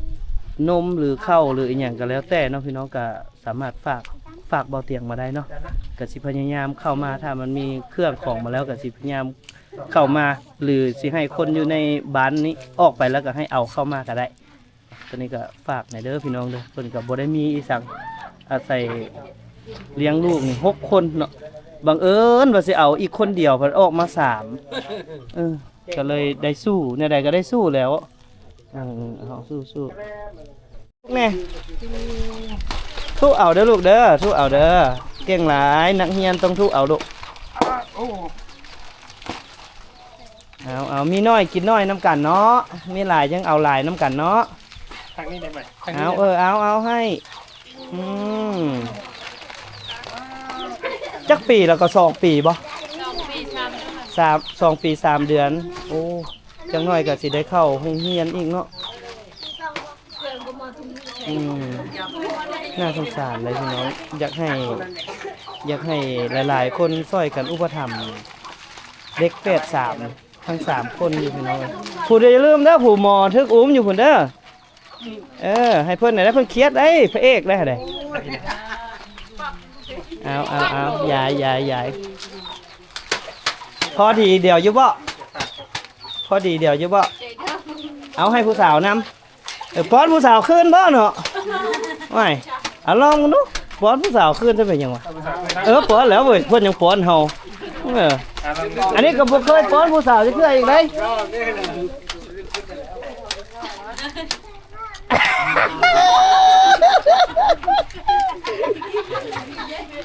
ນົມ ຫຼື ເຂົ້າ ຫຼື ອີ່ຫຍັງກໍແລ້ວແຕ່ເນາະ ພີ່ນ້ອງກະສາມາດຝາກ ຝາກບ່າວຕຽງມາໄດ້ເນາະ. ກະຊິພະຍາຍາມເຂົ້າມາ ຖ້າມັນມີເຄື່ອງຂອງມາແລ້ວ ກະຊິພະຍາຍາມ ເຂົ້າມາ ຫຼື ຊິໃຫ້ຄົນຢູ່ໃນບ້ານນີ້ອອກໄປແລ້ວກໍໃຫ້ເອົາເຂົ້າມາກໍໄດ້. ຕອນນີ້ກໍຝາກແດ່ເດີພີ່ນ້ອງເດີ ເພິ່ນກໍບໍ່ໄດ້ມີອີ່ສັງ ອາໄສລ້ຽງລູກນີ້ຫົກຄົນເນາະ. ບັງເອີນວ່າຊິເອົາອີກຄົນດຽວ ພັດອອກມາສາມ ເອີ ກໍເລີຍໄດ້ສູ້ ແນວໃດກໍໄດ້ສູ້ແລ້ວ. ເອີ ເອົາ ສູ້ໆ. ແນ່ ທຸເອົາເດີລູກເດີ ທຸເອົາເດີ. ເກັ່ງຫຼາຍ ນັກຮຽນຕ້ອງທຸເອົາລູກ. ເອົາ ເອົາ ມີໜ້ອຍກິນໜ້ອຍນຳກັນເນາະ ມີຫຼາຍຈັ່ງເອົາຫຼາຍນຳກັນເນາະ. ທາງນີ້ໄດ້ໄໝ? ທາງນີ້ ເອົາ ເອີ ເອົາ ເອົາໃຫ້. ອືມ ຈັກປີແລ້ວ? ກໍສອງປີບໍ່? ສອງປີສາມເດືອນ ສາມ ສອງປີສາມເດືອນ. ໂອ້ ຈັກໜ້ອຍກໍຊິໄດ້ເຂົ້າໂຮງຮຽນອີກເນາະ. ອືມ ໜ້າສົງສານເລີຍພີ່ນ້ອງ. ຢາກໃຫ້ ຢາກໃຫ້ຫຼາຍໆຄົນຊ່ອຍກັນອຸປະຖຳເດັກແຝດສາມ ທັງສາມຄົນຢູ່ພີ່ນ້ອງ. ຜູ້ໃດຢ່າລືມເດີ ຜູ້ໝໍຖືກອຸ້ມຢູ່ພຸ້ນເດີ. ເອີ ໃຫ້ເພິ່ນໄດ້ ເພິ່ນຄຽດໄດ້ ພະເອກໄດ້ຫັ້ນເດ້. ເອົາ ເອົາ ເອົາ ຢາຍ ຢາຍ ຢາຍ. ພໍດີດຽວຢູ່ບໍ່? ພໍດີດຽວຢູ່ບໍ່? ເອົາໃຫ້ຜູ້ສາວນຳ. ເອີ ປ້ອນຜູ້ສາວຄືນບໍ່ເນາະ? ໂອ້ຍ ເອົາລອງເບິ່ງດູ ປ້ອນຜູ້ສາວຄືນຈະເປັນຫຍັງວະ? ເອີ ປ້ອນແລ້ວເວີຍ ເພິ່ນຍັງປ້ອນເຮົາ. ເອີ ອັນນີ້ກໍບໍ່ເຄີຍປ້ອນຜູ້ສາວຈັກເທື່ອອີກເດ້.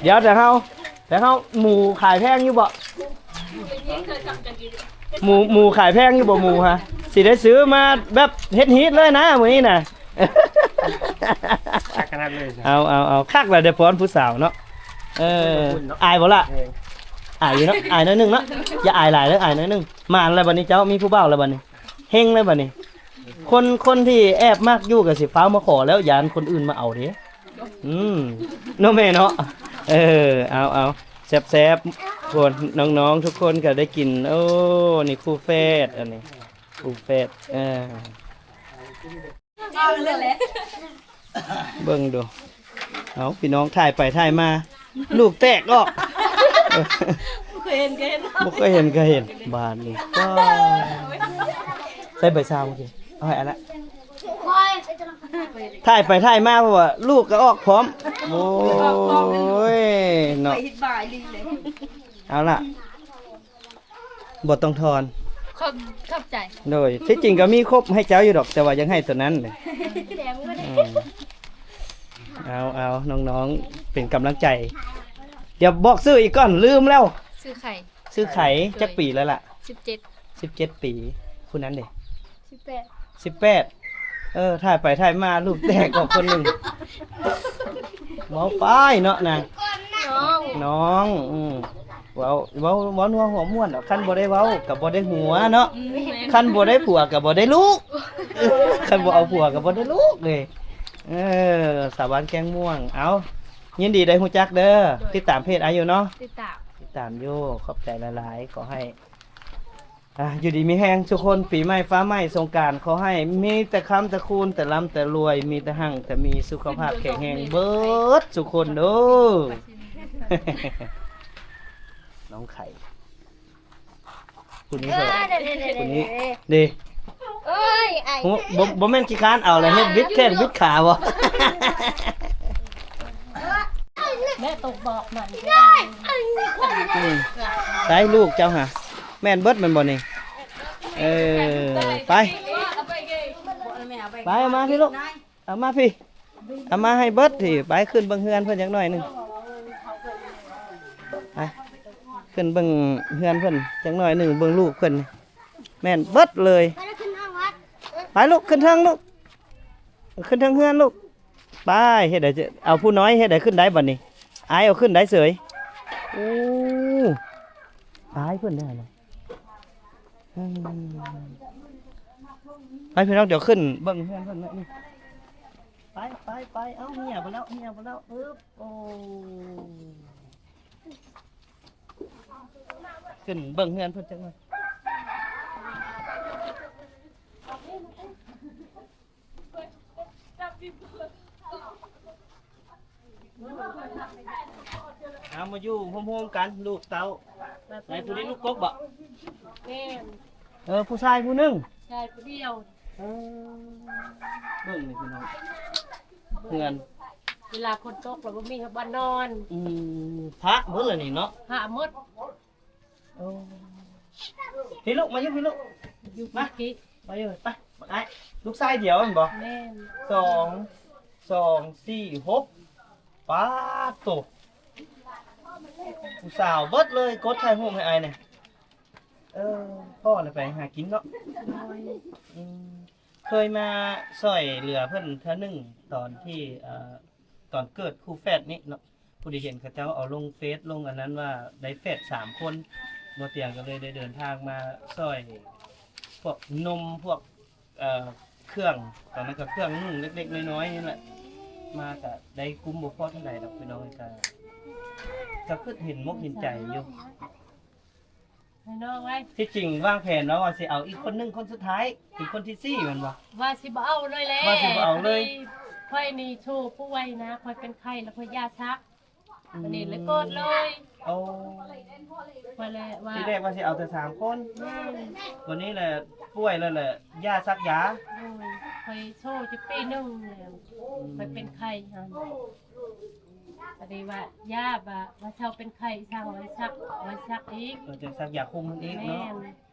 ດຽວ ແຕ່ເຮົາ ແຕ່ເຮົາ ໝູຂາຍແພງຢູ່ບໍ່? ໝູ ໝູຂາຍແພງຢູ່ບໍ່ ໝູຮະ? ຊິໄດ້ຊື້ມາແບບເຮັດຮີດເລີຍນະມື້ນີ້ນະ. ຄັກຂະໜາດເລີຍ. ເອົາ ເອົາ ເອົາ ຄັກລະ ໄດ້ປ້ອນຜູ້ສາວເນາະ. ເອີ ອາຍບໍ່ລະ? ອາຍຢູ່ເນາະ ອາຍໜ້ອຍໜຶ່ງເນາະ. ຢ່າອາຍຫຼາຍເດີ ອາຍໜ້ອຍໜຶ່ງ. ໝານແລ້ວບັດນີ້ ເຈົ້າມີຜູ້ບ່າວແລ້ວບັດນີ້ ເຮັງແລ້ວບັດນີ້. ຄົນ ຄົນທີ່ແອບມັກຢູ່ກໍຊິຟ້າວມາຂໍແລ້ວ ຢ້ານຄົນອື່ນມາເອົາເດ້. ອືມ ເນາະແມ່ເນາະ. ເອີ ເອົາ ເອົາ ແຊບໆ ພວກນ້ອງໆທຸກຄົນກໍໄດ້ກິນ. ໂອ້ ນີ້ຄູ່ແຝດ ອັນນີ້ ລູກແຝດ ເອີ ເບິ່ງດູ ເອົ້າ ພີ່ນ້ອງ ຖ່າຍໄປຖ່າຍມາ ລູກແຕກອອກ ບໍ່ເຄີຍເຫັນກໍເຫັນ ບໍ່ເຄີຍເຫັນກໍເຫັນ ບາດນີ້ ໃສ່ໃບຊາເມື່ອກີ້ ເອົາໃຫ້ອັນລະ ຖ່າຍໄປຖ່າຍມາ ເພາະວ່າລູກກໍອອກພ້ອມ ໂອ້ຍເນາະ ເອົາລະ ບໍ່ຕ້ອງທອນ ຂອບ ຂອບໃຈ ໂດຍ ທີ່ຈິງກໍມີຄົບໃຫ້ເຈົ້າຢູ່ດອກ ແຕ່ວ່າຢາກໃຫ້ໂຕນັ້ນເດ້ ເອົາ ເອົາ ນ້ອງໆ ເປັນກຳລັງໃຈ ດຽວບອກຊື່ອີກກ່ອນ ລືມແລ້ວ ຊື່ໄຂ່ ຊື່ໄຂ່ ຈັກປີແລ້ວລະ ສິບເຈັດ ສິບເຈັດປີ ຜູ້ນັ້ນເດ ສິບແປດ ສິບແປດ ເອີ ຖ່າຍໄປຖ່າຍມາ ລູກແຕກອອກຄົນໜຶ່ງ ເວົ້າໄປເນາະນາງ ນ້ອງ ນ້ອງ ອືມ ເວົ້າ ເວົ້າ ເວົ້ານົວຫົວມ່ວນດອກ ຄັນບໍ່ໄດ້ເວົ້າກໍບໍ່ໄດ້ຫົວເນາະ ອືມ ແມ່ນ ຄັນບໍ່ໄດ້ຜົວກໍບໍ່ໄດ້ລູກ ຄັນບໍ່ເອົາຜົວກໍບໍ່ໄດ້ລູກເດ້ ເອີ ສາວບ້ານແກ້ງມ່ວງ ເອົ້າ ຍິນດີໄດ້ຮູ້ຈັກເດີ ໂດຍ ຕິດຕາມເພຈອ້າຍຢູ່ເນາະ ຕິດຕາມ ຕິດຕາມຢູ່ ຂອບໃຈຫຼາຍໆ ຂໍໃຫ້ ອ່າ ຢູ່ດີມີແຮງທຸກຄົນ ປີໃໝ່ຟ້າໃໝ່ສົງການ ຂໍໃຫ້ມີແຕ່ຄຳແຕ່ຄູນ ແຕ່ລ່ຳແຕ່ລວຍ ມີແຕ່ຮັ່ງແຕ່ມີ ສຸຂະພາບແຂງແຮງເບິດທຸກຄົນເດີ ນ້ອງໄຂ່ ຜູ້ນີ້ ເອີ ເດ ຜູ້ນີ້ ເດ ເອີຍ ໂອ້ ບໍ່ ບໍ່ແມ່ນຂີ້ຄ້ານເອົາລະ ເຮັດບິດແຂ້ງບິດຂາບໍ່ ແມ່ຕົກບອກມັນ ອືມ ໃສລູກເຈົ້າຫາ ແມ່ນເບິດແມ່ນບໍ່ນີ້ ເອີ ໄປ ໄປ ເອົາມາພີ້ລູກ ເອົາມາພີ້ ເອົາມາໃຫ້ເບິດພີ້ ໄປຂຶ້ນເບິ່ງເຮືອນເພິ່ນຈັກໜ້ອຍໜຶ່ງ ໄປ ຂຶ້ນເບິ່ງເຮືອນເພິ່ນຈັກໜ້ອຍໜຶ່ງ ເບິ່ງລູກເພິ່ນ ແມ່ນເບິດເລີຍ ໄປລູກ ຂຶ້ນເທິງລູກ ຂຶ້ນເທິງເຮືອນລູກ ໄປ ເຮັດໃດ ເອົາຜູ້ນ້ອຍເຮັດໃດຂຶ້ນໄດ້ບັດນີ້ ອ້າຍເອົາຂຶ້ນໄດ້ເສີຍ ໂອ້ ອ້າຍເພິ່ນໄດ້ລະ ອືມ ໄປພີ່ນ້ອງ ດຽວຂຶ້ນເບິ່ງເຮືອນເພິ່ນໜ້ອຍໜຶ່ງ ໄປ ໄປ ໄປ ເອົາ ເມຍໄປແລ້ວ ເມຍໄປແລ້ວ ອຶບ ໂອ້ ຂຶ້ນເບິ່ງເຮືອນເພິ່ນຈັກໜ້ອຍ ເອົາມາຢູ່ໂຮມໆກັນ ລູກເຕົ້າ ໃນຜູ້ນີ້ລູກກົກບໍ່ ແມ່ນ ເອີ ຜູ້ຊາຍຜູ້ໜຶ່ງ ຊາຍຜູ້ດຽວ ເອີ ເບິ່ງນີ້ພີ່ນ້ອງ ເຮືອນ ເວລາຝົນຕົກແລ້ວບໍ່ມີບ່ອນນອນ ອືມ ພະເບິດລະນີ້ເນາະ ພະໝົດ ໂອ້ ພີ່ລູກ ມາຢູ່ພີ່ລູກ ຢູ່ ມາ ມາຢູ່ ໄປ ບັກອ້າຍ ລູກຊາຍດຽວແມ່ນບໍ່ ແມ່ນ ສອງ ສອງ ສີ່ ຫົກ ປາດໂຕ ຜູ້ສາວເບິດເລີຍ ກົດຖ່າຍຮູບໃຫ້ອ້າຍແດ່ ເອີ ພໍ່ລະໄປຫາກິນເນາະ ໂດຍ ອືມ ເຄີຍມາຊ່ອຍເຫຼືອເພິ່ນເທື່ອໜຶ່ງ ຕອນທີ່ ເອີ ຕອນເກີດຄູ່ແຝດນີ້ເນາະ ພໍດີເຫັນເຂົາເຈົ້າເອົາລົງເຟສລົງອັນນັ້ນວ່າໄດ້ແຝດສາມຄົນ ບໍ່ຕຽງກໍເລີຍໄດ້ເດີນທາງມາຊ່ອຍພວກນົມ ພວກ ເອີ ເຄື່ອງ ຕອນນັ້ນກໍເຄື່ອງນຸ່ງເລັກໆນ້ອຍໆນີ້ແຫຼະ ມາກໍໄດ້ກຸ້ມບໍ່ພໍເທົ່າໃດດອກພີ່ນ້ອງ ກໍ ກໍຄິດເຫັນມົກເຫັນໃຈຢູ່. ໃຫ້ນ້ອງໄວ້ ທີ່ຈິງວາງແຜນເນາະ ວ່າຊິເອົາອີກຄົນໜຶ່ງ ຄົນສຸດທ້າຍ ເປັນຄົນທີສີ່ແມ່ນບໍ່? ວ່າຊິບໍ່ເອົາເລີຍແຫຼະ ວ່າຊິບໍ່ເອົາເລີຍ ພໍດີຂ້ອຍນີ້ໂຊປ່ວຍນະ ຂ້ອຍເປັນໄຂ້ແລ້ວຂ້ອຍຢາຊັກ ອືມ ບັດນີ້ເລີຍເກີດເລີຍ ໂອ້ ຂ້ອຍເລີຍວ່າ ທີແລກວ່າຊິເອົາແຕ່ສາມຄົນ ແມ່ນ ບັດນີ້ແຫຼະປ່ວຍແລ້ວແຫຼະ ຢາຊັກຢາ ໂດຍ ຂ້ອຍໂຊຈະປີໜຶ່ງແລ້ວ ອືມ ຂ້ອຍເປັນໄຂ້ຫັ້ນ ກໍໄດ້ວ່າ ຢາ ວ່າ ວ່າເຊົາເປັນໄຂ້ ຊ່າງໄວ້ຊັກ ໄວ້ຊັກອີກ ເອີ ຈັ່ງຊັກຢາຄຸມມັນອີກເນາະ ແມ່ນ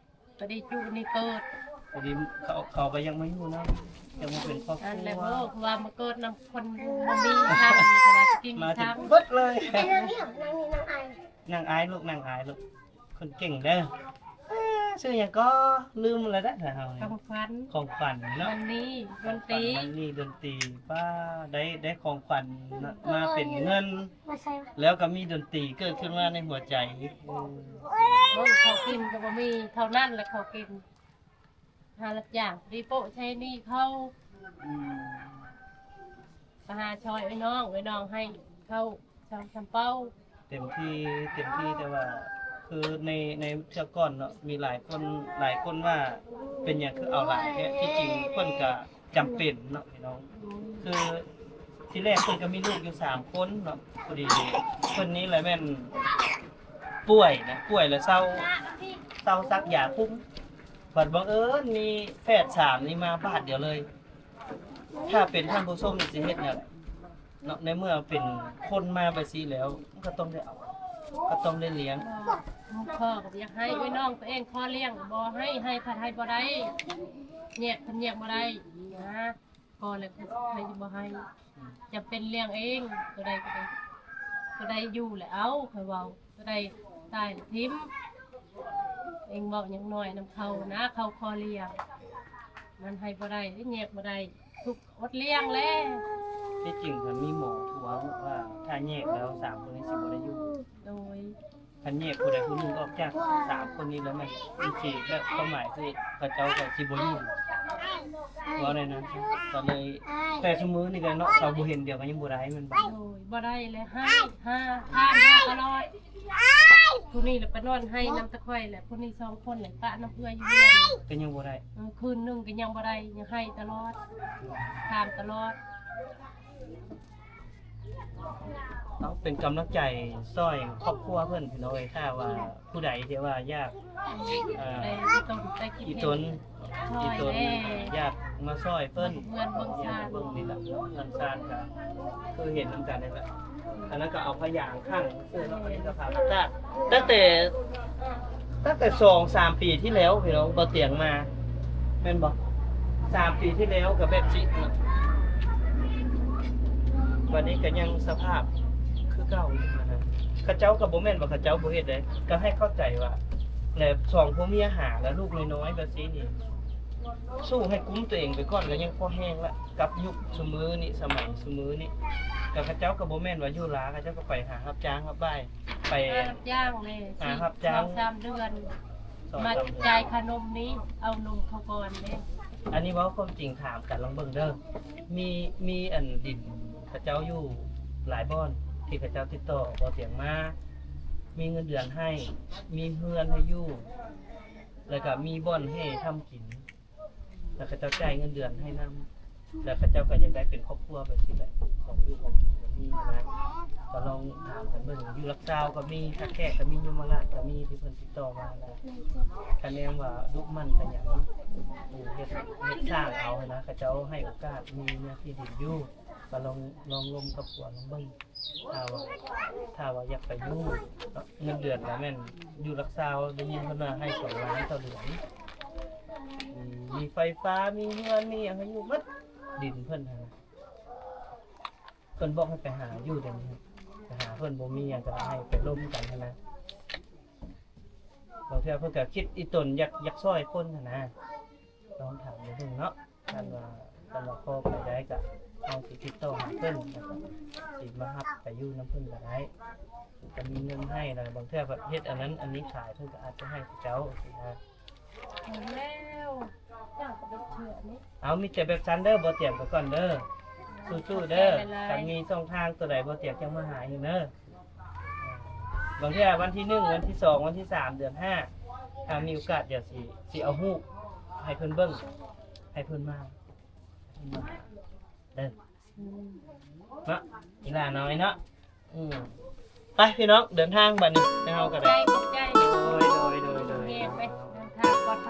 ກໍໄດ້ຈຸນີ້ເກີດ ພໍດີເຂົາ ເຂົາກໍຢາກມາຢູ່ນຳ ຢາກມາເປັນຄອບຄົວ ອັນແຫຼະ ເພາະວ່າມາເກີດນຳຄົນບໍ່ມີທາງ ເພາະວ່າກິນມາຈົນເບິດເລີຍ ນາງອາຍ ນາງອາຍລູກ ນາງອາຍລູກ ຄົນເກັ່ງເດີ ເອີ ຊື່ຫຍັງກໍລືມແລ້ວເດີ ເຮົານີ້ ຂອງຂວັນ ຂອງຂວັນເນາະ ມັນນີ້ ດົນຕີ ຂອງຂວັນມັນນີ້ ດົນຕີ ປ້າ ໄດ້ ໄດ້ຂອງຂວັນມາເປັນເງິນ ມາໃສ່ ແລ້ວກໍມີດົນຕີເກີດຂຶ້ນມາໃນຫົວໃຈ ເອີ ເບິ່ງເຂົ້າກິນກໍບໍ່ມີ ເທົ່ານັ້ນແຫຼະເຂົ້າກິນ ຫາຮັບຈ້າງ ໄດ້ໂປະໃຊ້ໜີ້ເຂົາ ອືມ ໄປຫາຊ່ອຍເອື້ອຍນ້ອງ ເອື້ອຍນ້ອງໃຫ້ເຂົ້າ ສອງສາມເປົາ ເຕັມທີ່ ເຕັມທີ່ ແຕ່ວ່າ ຄືໃນ ໃນເທື່ອກ່ອນເນາະ ມີຫຼາຍຄົນ ຫຼາຍຄົນວ່າເປັນຫຍັງຄືເອົາຫຼາຍແທ້ ທີ່ຈິງເພິ່ນກະຈຳເປັນເນາະພີ່ນ້ອງ. ຄືທີແລກເພິ່ນກໍມີລູກຢູ່ສາມຄົນເນາະ ພໍດີເພິ່ນນີ້ແຫຼະແມ່ນປ່ວຍນະ ປ່ວຍແລ້ວເຊົາ ເຊົາສັກຢາຄຸມ ບັດບັງເອີນມີແຝດສາມນີ້ມາບາດດຽວເລີຍ. ຖ້າເປັນທ່ານຜູ້ຊົມນີ້ຊິເຮັດແນວໃດເນາະ ໃນເມື່ອເປັນຄົນມາແບບຊີ້ແລ້ວ ມັນກໍຕ້ອງໄດ້ເອົາ ກໍຕ້ອງໄດ້ລ້ຽງ. ພໍ່ກໍບໍ່ຢາກໃຫ້ ເອື້ອຍນ້ອງຕົວເອງຂໍລ້ຽງກໍບໍ່ໃຫ້ ໃຫ້ພັດໃຫ້ບໍ່ໄດ້ ແຍກພັດແຍກບໍ່ໄດ້ນະ ກໍແລ້ວໃຜຊິບໍ່ໃຫ້ ຈຳເປັນລ້ຽງເອງ ຕົວໃດກໍໄດ້ ຕົວໃດຢູ່ແລ້ວເອົາ ຂ້ອຍເວົ້າ ຕົວໃດຕາຍແລ້ວຖິ້ມ. ເອງເວົ້າຫຍັງນ້ອຍນຳເຂົານະ ເຂົາຂໍລ້ຽງ ມັນໃຫ້ບໍ່ໄດ້ ແຍກບໍ່ໄດ້ ທຸກ ອົດລ້ຽງແຫຼະ. ທີ່ຈິງມັນມີໝໍທວງວ່າ ຖ້າແຍກແລ້ວສາມຄົນນີ້ຊິບໍ່ໄດ້ຢູ່. ໂດຍ ຄັນແຍກຜູ້ໃດຜູ້ໜຶ່ງອອກຈາກສາມຄົນນີ້ແລ້ວ ມັນຊິແບບ ຄວາມໝາຍຄືເຂົາເຈົ້າກໍຊິບໍ່ຢູ່ ເວົ້າແນວນັ້ນ. ກໍເລີຍ ແຕ່ຊຸມື້ນີ້ກໍເນາະ ເຂົາບໍ່ເຫັນດຽວກໍຍັງບໍ່ໄດ້ແມ່ນບໍ່? ໂດຍ ບໍ່ໄດ້ແຫຼະ ຮ້າຍ ຮ້າຍ ຮ້າຍຕະຫຼອດ. ຜູ້ນີ້ລະໄປນອນໄຫ້ນຳຕະຂ້ອຍແຫຼະ ຜູ້ນີ້ສອງຄົນແຫຼະປະນຳເອື້ອຍຢູ່ເຮືອນ ກໍຍັງບໍ່ໄດ້. ເອີ ຄືນໜຶ່ງກໍຍັງບໍ່ໄດ້ ຍັງໄຫ້ຕະຫຼອດ ຖາມຕະຫຼອດ. ເອົາ ເປັນກຳລັງໃຈຊ່ອຍຄອບຄົວເພິ່ນພີ່ນ້ອງເອີຍ. ຖ້າວ່າຜູ້ໃດທີ່ວ່າຢາກ ເອີ ອີ່ຕົນ ອີ່ຕົນ ອີ່ຕົນ ຢາກມາຊ່ອຍເພິ່ນ ເຮືອນເບິ່ງຊານ ເບິ່ງນີ້ລະ ເຮືອນຊານກະຄືເຫັນນຳກັນນີ້ລະ. ອັນນັ້ນກໍເອົາພະຢາງຂັງຊື່ເນາະ ອັນນີ້ກໍພາມາຕາກ ຕັ້ງແຕ່ ຕັ້ງແຕ່ສອງສາມປີທີ່ແລ້ວພີ່ນ້ອງ ບໍ່ຕຽງມາ ແມ່ນບໍ່? ສາມປີທີ່ແລ້ວກໍແບບຊິເນາະ ບັດນີ້ກໍຍັງສະພາບຄືເກົ່າຢູ່ຫັ້ນນະ. ເຂົາເຈົ້າກໍບໍ່ແມ່ນວ່າເຂົາເຈົ້າບໍ່ເຮັດເດ້ ກໍໃຫ້ເຂົ້າໃຈວ່າ ແລະ ສອງຜົວເມຍຫາ ແລະ ລູກນ້ອຍໆແບບຊີ້ນີ້ ສູ້ໃຫ້ກຸ້ມຕົວເອງໄປກ່ອນກໍຍັງພໍແຮງລະ. ກັບຍຸກຊຸມື້ນີ້ ສະໄໝຊຸມື້ນີ້ ກໍເຂົາເຈົ້າກໍບໍ່ແມ່ນວ່າຢູ່ລາ ເຂົາເຈົ້າກໍໄປຫາຮັບຈ້າງຮັບບາຍ ໄປຫາຮັບຈ້າງແຫຼະ ຫາຮັບຈ້າງສອງສາມເດືອນ ສອງສາມເດືອນ ມາຈ່າຍຄ່ານົມນີ້ ເອົານົມເຂົາກ່ອນເດ້. ອັນນີ້ເວົ້າຄວາມຈິງຖາມກັນລອງເບິ່ງເດີ ມີ ມີອັນດິນເຂົາເຈົ້າຢູ່ຫຼາຍບ່ອນ ທີ່ເຂົາເຈົ້າຕິດຕໍ່ບໍ່ຕຽງມາ ມີເງິນເດືອນໃຫ້ ມີເຮືອນໃຫ້ຢູ່ ແລ້ວກໍມີບ່ອນໃຫ້ທຳກິນ ແລ້ວເຂົາເຈົ້າຈ່າຍເງິນເດືອນໃຫ້ນຳ ແລ້ວເຂົາເຈົ້າກໍຢາກໄດ້ເປັນຄອບຄົວແບບຊີ້ແຫຼະ ຂອງຢູ່ຂອງກິນກໍມີນະ. ກໍລອງຖາມກັນເບິ່ງ ຢູ່ຫຼັກຊາວກໍມີ ທ່າແຂກກໍມີ ຍົມມະລາດກໍມີ ທີ່ເພິ່ນຕິດຕໍ່ມານະ. ຄະແນນວ່າດຸໝັ່ນຂະຫຍັນ ເຮັດ ເຮັດສ້າງເອົາຫັ້ນນະ ເຂົາເຈົ້າໃຫ້ໂອກາດ ມີເນື້ອທີ່ດິນຢູ່ ກໍລອງ ລອງລົມກັບຜົວລອງເບິ່ງ. ຖ້າວ່າ ຖ້າວ່າຢາກໄປຢູ່ ເງິນເດືອນກໍແມ່ນຢູ່ຫຼັກຊາວ ໄດ້ຍິນເພິ່ນວ່າໃຫ້ສອງລ້ານຕໍ່ເດືອນ ອືມ ມີໄຟຟ້າ ມີເຮືອນ ມີຫຍັງໃຫ້ຢູ່ໝົດ ດິນເພິ່ນຫັ້ນນະ. ເພິ່ນບອກໃຫ້ໄປຫາຢູ່ດຽວນີ້ ໄປຫາເພິ່ນ ບໍ່ມີຫຍັງກໍໃຫ້ໄປລົມກັນຫັ້ນນະ. ບາງເທື່ອເພິ່ນກໍຄິດອີ່ຕົນຢາກ ຢາກຊ່ອຍຄົນຫັ້ນນະ. ລອງຖາມເບິ່ງເນາະ ຄັນວ່າ ຄັນວ່າພໍໄປໄດ້ກະ ເຮົາຊິຕິດຕໍ່ຫາເພິ່ນ ແລ້ວກະຊິມາຮັບໄປຢູ່ນຳເພິ່ນກະໄດ້ ກະມີເງິນໃຫ້. ແລ້ວບາງເທື່ອເຮັດອັນນັ້ນອັນນີ້ຂາຍ ເພິ່ນກະອາດຈະໃຫ້ເຈົ້າຊີ້ນະ. ແລ້ວ ເອົາ ມີແຕ່ແບບຊັ້ນເດີ ບໍ່ຕຽງໄປກ່ອນເດີ ສູ້ໆເດີ. ຄັນມີຊ່ອງທາງຕົວໃດ ບໍ່ຕຽງຈັ່ງມາຫາອີກເດີ. ບາງເທື່ອວັນທີໜຶ່ງ ວັນທີສອງ ວັນທີສາມ ເດືອນຫ້າ ຖ້າມີໂອກາດ ດຽວຊິ ຊິເອົາຮູບໃຫ້ເພິ່ນເບິ່ງ ໃຫ້ເພິ່ນມາ ເພິ່ນມາເດີ ອືມ ເນາະ ອີ່ຫຼ້ານ້ອຍເນາະ. ອືມ ໄປພີ່ນ້ອງ ເດີນທາງບັດນີ້ ເຮົາກໍໄດ້ ຂອບໃຈ ຂອບໃຈ ໂດຍ ໂດຍ ໂດຍ ໂດຍ ແຍກໄປ ເດີນທາງປອດໄພ.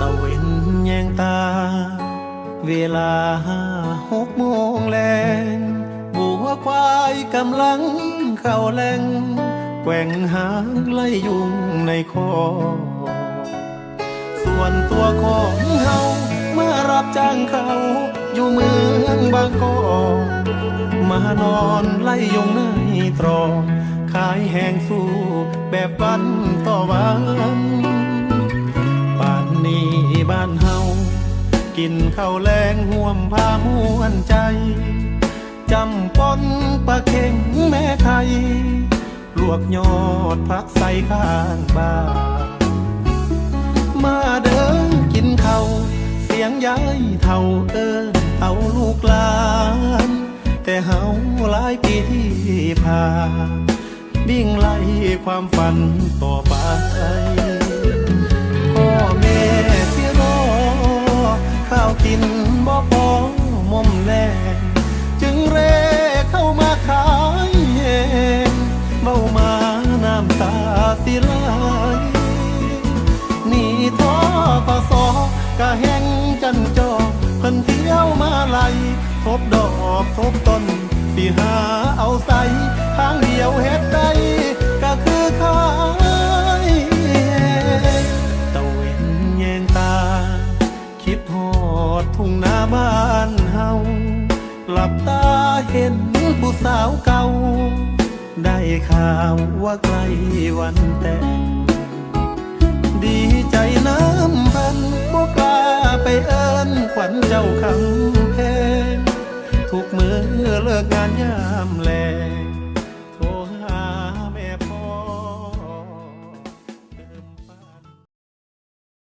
ຕາເວັນແຍງຕາ ເວລາຫົກໂມງແລງ ງົວຄວາຍກຳລັງເຂົ້າແລງ ແກວ່ງຫາງໄລ່ຍຸງໃນຄອກ. ສ່ວນຕົວຂອງເຮົາ ມາຮັບຈ້າງເຂົ້າຢູ່ເມືອງບາງກອກ ມານອນໄລ່ຍຸງໃນຕຣອກ ຂາຍແຮງສູ້ແບບວັນຕໍ່ວັນ ປານນີ້ບ້ານເຮົາ ກິນເຂົ້າແລງຮ່ວມພາມ່ວນໃຈ ຈ້ຳປ່ອນປາເຄັງແມ່ໄຂ່ ລວກຍອດຜັກໃສ່ຂ້າງບ້ານ. ມາເດີກິນເຂົ້າ ສຽງຍາຍເຖົ້າເອີ້ນເອົາລູກຫຼານ ແຕ່ເຮົາຫຼາຍປີທີ່ຜ່ານ ວິ່ງໄລ່ຄວາມຝັນຕໍ່ໄປ. ພໍ່ແມ່ທີ່ລໍ ຂ້າວກິນບໍ່ພໍໝົມແລງ ຈຶ່ງເຣເຂົ້າມາຂາຍແຮງ ເວົ້າມານ້ຳຕາຊິໄຫຼ. ໜີ້ ທກສ ກະແຮ່ງຈັນຈໍ ເພິ່ນທ່ຽວມາໄລ່ ທົບດອກທົບຕົ້ນ ຊິຫາເອົາໃສ ທາງດຽວເຮັດໄດ້ກະຄືຂາຍແຮງ. ຕາເວັນແຍງຕາ ຄິດຮອດທົ່ງນາບ້ານເຮົາ ຫຼັບຕາເຫັນຜູ້ສາວເກົ່າ ໄດ້ຂ່າວວ່າໃກ້ວັນແຕ່ງ ດີໃຈນຳເພິ່ນ ບໍ່ກ້າໄປເອີ້ນຂວັນເຈົ້າຄຳແພງ ທຸກມື້ເລີກງານຍາມແລງ